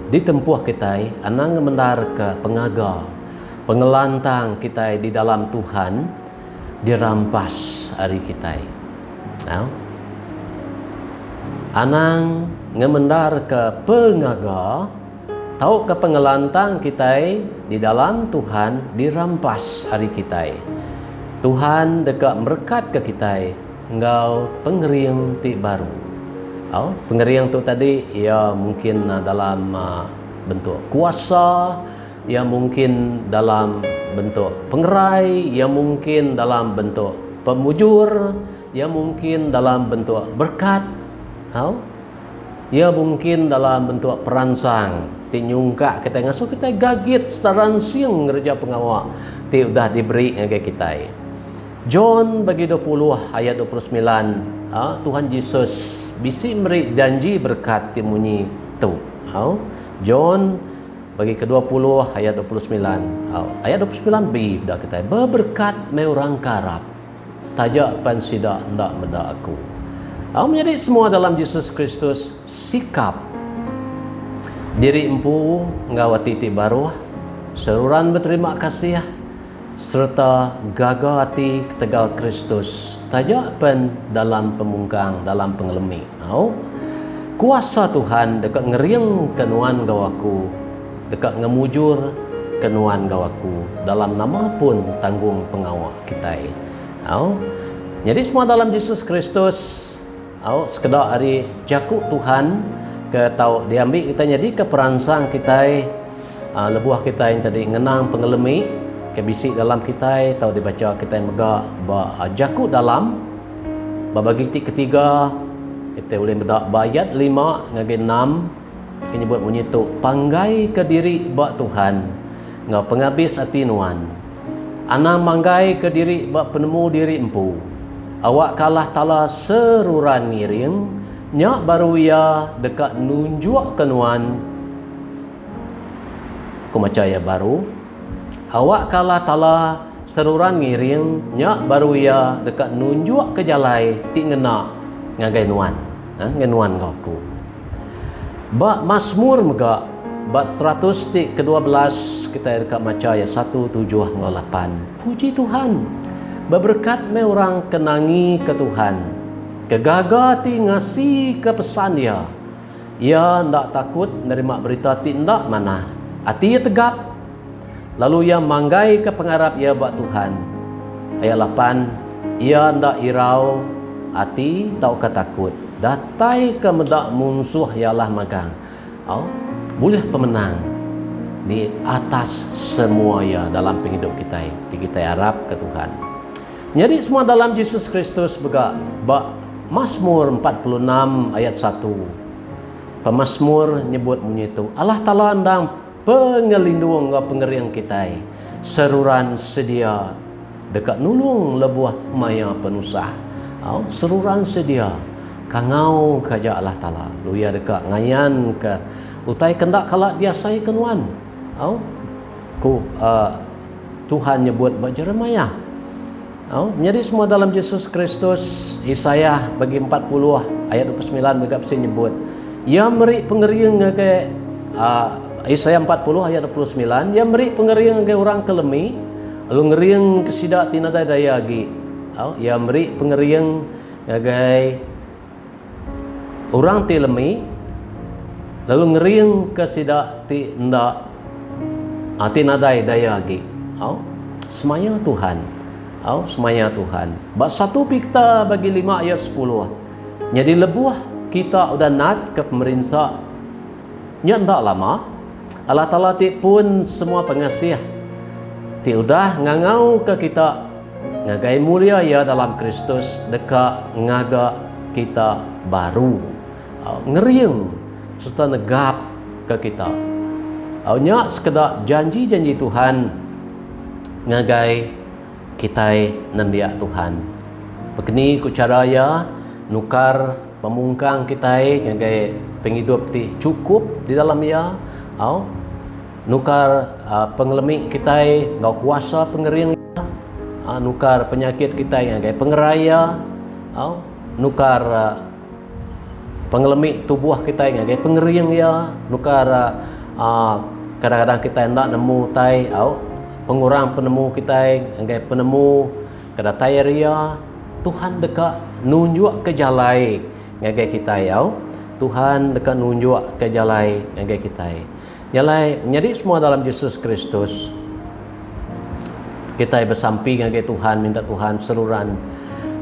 ditempuh kitai anang ngemendarka pengaga, pengelantang kitai di dalam Tuhan dirampas ari kitai. Au. Anang ngemendarka pengaga tauka pengelantang kitai di dalam Tuhan dirampas ari kitai. Tuhan deka merekatka kitai enggau pengering ti baru. Au, pengering tu tadi iya mungkin dalam bentuk kuasa, iya mungkin dalam bentuk pengerai, iya mungkin dalam bentuk pemujur, iya mungkin dalam bentuk berkat. Au. Iya mungkin dalam bentuk peransang ti nyungkak kitai ngasuh kitai gagit sereta ransing ngereja pengawa ti udah diberi ngagai kitai. John bagi 20 ayat 29, Tuhan Jesus bisi meri janji berekat ti munyi tu. John bagi ke 20 ayat 29. Ayat 29b peda kitai, Beberekat meh orang ke arap. Taja pan sida enda meda aku. Au menyadi semua dalam Jesus Kristus sikap diri empu enggau ati ti baruh, seruran beterima kasih sereta gaga ati ketegal Kristus taja pen dalam pemungkang dalam pengelemi. Au kuasa Tuhan deka ngeringka nuan enggau aku. Deka ngemujur ke nuan enggau aku dalam nama pun tanggung pengawa kitai. Au. Nyadi semua dalam Jesus Kristus, au, sekeda ari jaku Tuhan ke tau diambi kitai nyadika peransang kitai lebuh kitai tadi ngenang pengelemi ke bisi dalam kitai tau dibacha kitai mega ba jaku dalam ba bagi ti ketiga kitai ulih meda ba ayat lima ngagai enam. Ke nyebut munyi tu, Panggaika diri ba Tuhan enggau pengabis ati nuan. Anang manggaika diri ba penemu diri empu. Awakka Allah Taala seruran ngiring, nya baru Iya deka nunjukka nuan. Ku macha iya baru, Awakka Allah Taala seruran ngiring, nya baru Iya deka nunjukka jalai ti ngena ngagai nuan. Ngagai nuan enggau aku. Ba Masmur mega, ba 100 ti ke-12 kitai deka macha ayat satu, tujuh enggau lapan. Puji Tuhan! Beberekat meh orang ke nangika Tuhan, ke gaga ati ngasika pesan Iya. Iya enda takut nerima berita ti enda manah. Ati iya tegap, lalu iya manggaika pengarap iya ba Tuhan. Ayat lapan, Iya enda irau ati tauka takut. Datai ke meda munsuh iya alah magang. Au, bulih pemenang di atas semua iya dalam pengidup kitai ti kitai arap ke Tuhan. Menyadi semua dalam Jesus Kristus mega ba Masmur 46 ayat satu. Pemasmur nyebut munyi tu, Allah Taala endang pengelindung enggau pengering kitai, seruran sedia Deka nulung lebuh maya penusah. Au, seruran sedia. Kangau ke aja Allah Taala. Lalu Iya deka ngayanka utai ke enda kala diasaika nuan. Au, ku uhh Tuhan nyebut ba Jeremiah. Au, menyadi semua dalam Jesus Kristus, Isaiah bagi 40 ayat 29 mega bisi nyebut, Iya meri pengering ngagai uhh Isaiah 40 ayat 29, Iya meri pengering ngagai orang ke lemi, Lalu ngering ke sida ti nadai daya agi. Au, iya meri pengering ngagai orang ti lemi, lalu ngering ke sida ti enda ti nadai daya agi. Au, semaya Tuhan. Au, semaya Tuhan. Ba satu Peter bagi lima ayat sepuluh, nyadi lebuh kita udah nat ke pemerinsa nya enda lama, Allah Taala ti pun semua pengasih, ti udah ngangauka kita ngagai mulia Iya dalam Kristus deka ngaga kita baru, ngering sereta negapka kita. Nya sekeda janji-janji Tuhan. ngagai kitai nembiak Tuhan. Bekeni ku chara iya nukar pemungkang kitai ngagai pengidup ti chukup di dalam iya au nukar pengelemi kitai enggau kuasa pengering iya nukar penyakit kitai ngagai pengerai iya au nukar pengelemi tubuh kitai ngagai pengering iya nukar aaa kadang-kadang kitai enda nemu utai au pengurang penemu kitai ngagai penemu ke datai ari iya Tuhan deka nunjukka jalai ngagai kitai au Tuhan deka nunjukka jalai ngagai kitai. Nya alai menyadi semua dalam Jesus Kristus kitai besampi ngagai Tuhan minta Tuhan seruran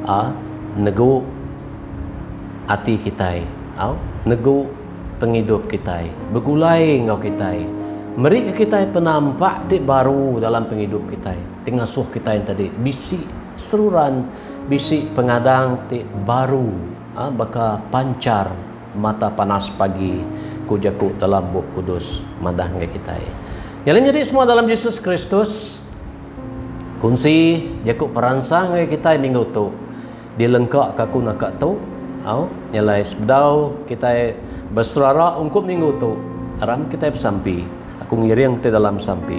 aaa negu ati kitai au negu pengidup kitai begulai enggau kitai meri ke kitai penampak ti baru dalam pengidup kitai ti ngasuh kitai tadi bisi seruran bisi pengadang ti baru aaa baka panchar Mata panas pagi, ku jaku dalam Bup Kudus madah ngagai kitai. Nyadi nyadi semua dalam Jesus Kristus, kunsi jaku peransang ngagai kitai minggu tu dilengka ka aku naka tu. Au, nya alai sebedau kitai beserara ungkup minggu tu, aram kitai besampi. Aku ngiring kitai dalam sampi.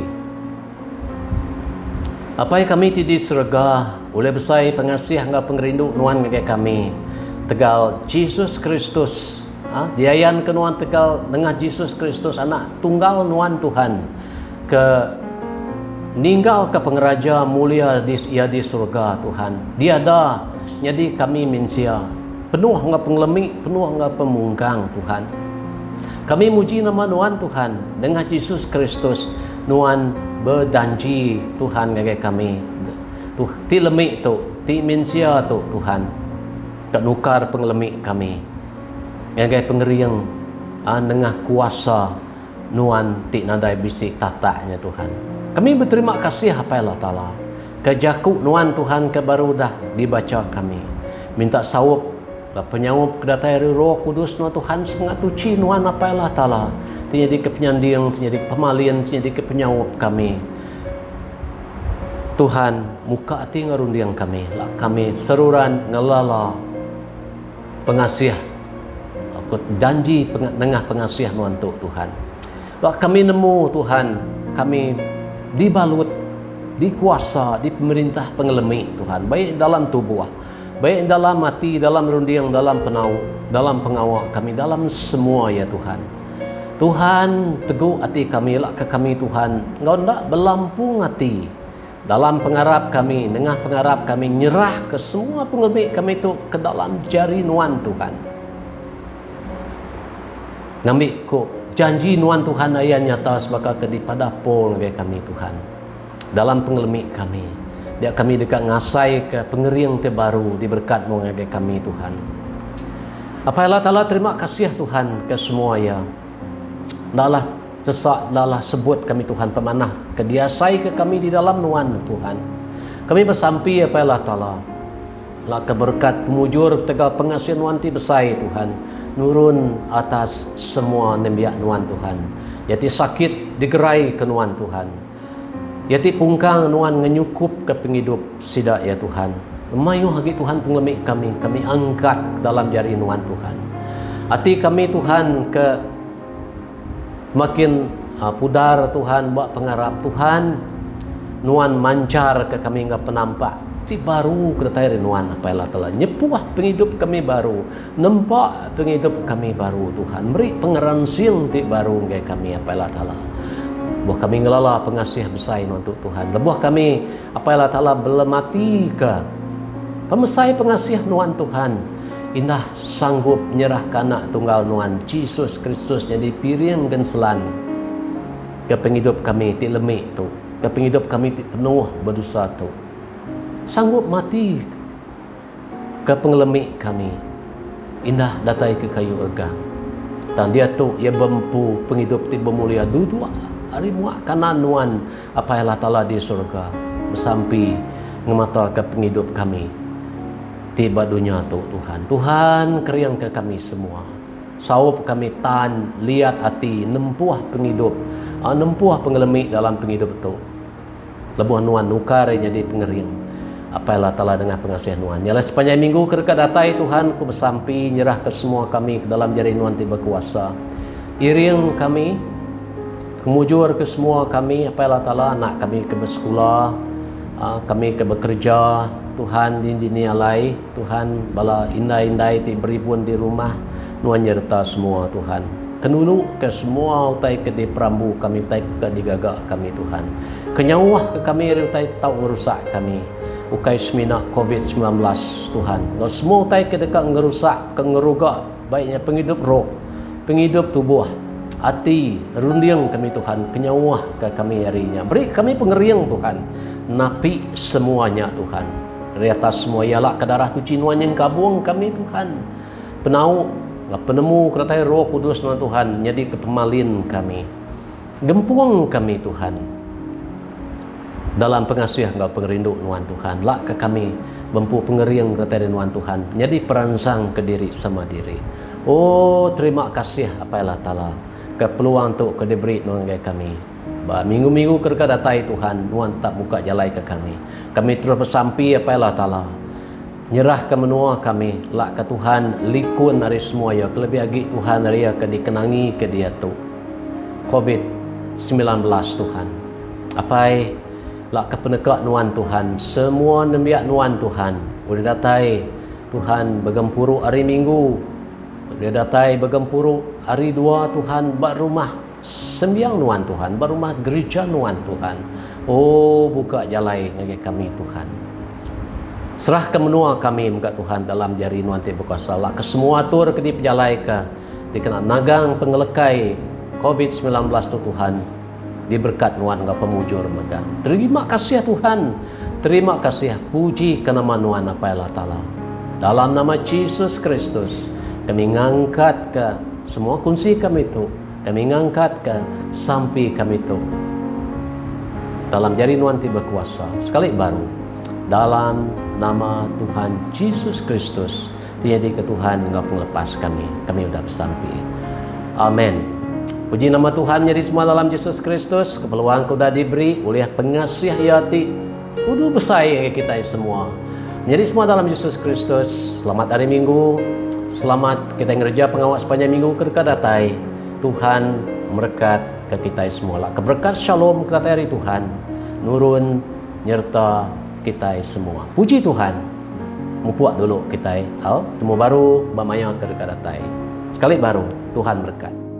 Apai kami ti di serega, ulih besai pengasih enggau pengerindu Nuan ngagai kami. Tegal Jesus Kristus, ha, diayanka Nuan tegal nengah Jesus Kristus Anak tunggal Nuan Tuhan ke ninggalka pengeraja mulia di Iya di serega Tuhan. Diada nyadi kami mensia, penuh enggau pengelemi, penuh enggau pemungkang Tuhan. Kami muji nama Nuan Tuhan, nengah Jesus Kristus Nuan bedanji Tuhan ngagai kami tu ti lemi tu, ti mensia tu Tuhan ka nukar pengelemi kami ngagai pengering nengah kuasa Nuan ti nadai bisi tatak nya Tuhan. Kami beterima kasih Apai Allah Taala ke jaku Nuan Tuhan ke baru udah dibacha kami. Minta saup Ba penyaup ke datai ari Roh Kudus nuan Tuhan semengat tuchi nuan Apai Allah Taala ti nyadika penyanding ti nyadika pemalin ti nyadika penyaup kami. Tuhan muka ati enggau runding kami la kami seruran ngelala pengasih janji nengah pengasih nuan tu Tuhan. Ba kami nemu Tuhan kami dibalut dikuasa dipemerintah pengelemi Tuhan baik dalam tubuh Baik dalam ati, dalam runding, dalam penau, dalam pengawa kami, dalam semua iya Tuhan. Tuhan tegu ati kami ila ke kami Tuhan enggau enda belampung ati dalam pengarap kami nengah pengarap kami nyerah ke semua pengelemi kami tu ke dalam jari nuan Tuhan. Ngambi ku janji nuan Tuhan aya nyata sebaka ke dipadah Paul ngagai kami Tuhan. Dalam pengelemi kami, dia kami deka ngasaika pengering ti baru diberekat Mu ngagai kami, Tuhan. Apai Allah Taala terima kasih Tuhan ke semua iya. Enda alah tesak, enda alah sebut kami Tuhan pemanah ke diasaika kami di dalam Nuan, Tuhan. Kami besampi Apai Allah Taala, laka berekat pemujur ketegal pengasih Nuan ti besai, Tuhan, nurun atas semua nembiak Nuan, Tuhan. Iya ti sakit digeraika Nuan, Tuhan. Iya ti pungkang nuan ngenyukupka pengidup sida iya Tuhan. Mayuh agi Tuhan pengelemi kami, kami angkat dalam jari nuan Tuhan. Ati kami Tuhan ke makin pudar Tuhan ba pengarap Tuhan, nuan mancharka kami enggau penampak ti baru ke datai ari nuan Apai Allah Taala. Nyepuh pengidup kami baru, nempa pengidup kami baru Tuhan, meri pengeransing ti baru ngagai kami Apai Allah Taala. Lebuh kami ngelala pengasih besai nuan tu Tuhan. Lebuh kami Apai Allah Taala belematika pemesai pengasih nuan Tuhan, indah sanggup nyerahka anak tunggal nuan Jesus Kristus nyadi piring genselan ke pengidup kami ti lemi tu, ke pengidup kami ti penuh bedosa tu. Sanggup mati ke pengelemi kami indah datai ke kayu regang. Tang diatu iya bempu pengidup ti bemulia duduk ari muak kanan nuan Apai Allah Taala di surga besampi ngemataka pengidup kami ti ba dunya tu Tuhan. Tuhan keringka kami semua. Saup kami tan liat ati nempuh pengidup nempuh pengelemi dalam pengidup tu. Lebuh Nuan nukar iya nyadi pengering. Apai Allah Taala nengah pengasih Nuan. Nya alai sepanjai minggu ke deka datai Tuhan ku besampi nyerahka semua kami ke dalam jari Nuan ti bekuasa. Iring kami, kemujurka semua kami Apai Allah Taala anak kami ke besekula, kami ke bekereja Tuhan dini-dini alai Tuhan bala indai-indai ti beribun di rumah Nuan nyereta semua Tuhan. Kenuluka semua utai ke diperambu kami utai ke digaga kami Tuhan. Kenyauh ke kami ari utai tau ngerusak kami. Ukai semina covid 19 Tuhan. Enggau semua utai ke deka ngerusak ke ngeruga baik nya pengidup roh, pengidup tubuh, ati, runding kami Tuhan kenyauh ke kami ari nya. Beri kami pengering Tuhan napi semua nya Tuhan. Ari atas semua iya la ke darah tuchi nuan nyengkabung kami Tuhan. Penau enggau penemu ke datai Roh Kudus nuan Tuhan nyadi ke pemalin kami. Gempung kami Tuhan dalam pengasih enggau pengerindu Nuan Tuhan. Lak ke kami bempu pengering datai ari Nuan Tuhan nyadi peransang ke diri sama diri. Oh terima kasih Apai Allah Taala ke peluang tu ke diberi Nuan ngagai kami. Ba minggu-minggu ke deka datai Tuhan Nuan tetap muka jalai ke kami. Kami terus besampi Apai Allah Taala nyerahka menua kami lak ke Tuhan likun ari semua iya kelebih agi Tuhan ari iya ke dikenangi ke diatu covid 19 Tuhan. Apai lak ke peneka nuan Tuhan semua nembiak nuan Tuhan ulih datai Tuhan begempuru hari minggu ulih datai begempuru hari dua Tuhan ba rumah sembiang nuan Tuhan ba rumah gerija nuan Tuhan. Oh buka jalai ngagai kami Tuhan. Serahka menua kami mega Tuhan dalam jari nuan ti bekuasa. Lak ke semua atur ke dipejalaika dikena nagang pengelekai covid 19 tu Tuhan diberkat nuan enggau pemujur mega. Terima kasih Tuhan. Terima kasih puji ke nama nuan Apai Allah Taala. Dalam nama Jesus Kristus kami ngangkatka semua kunsi kami tu. Kami ngangkatka sampi kami tu dalam jari Nuan ti bekuasa sekali baru dalam nama Tuhan Jesus Kristus ti nyadika Tuhan enggau pengelepas kami. Kami udah besampi. Amen. Puji nama Tuhan nyadi semua dalam Jesus Kristus ke peluang ke udah diberi ulih pengasih Iya ti udu besai ngagai kitai semua. Menyadi semua dalam Jesus Kristus, selamat hari Minggu. Selamat kitai ngereja pengawa sepanjai minggu ke deka datai. Tuhan merekat ke kitai semua. Lak ke berekat shalom ke datai ari Tuhan nurun nyereta kitai semua. Puji Tuhan. Mupuk dulu kitai. Au, temu baru ba maya ke deka datai. Sekali baru, Tuhan merekat.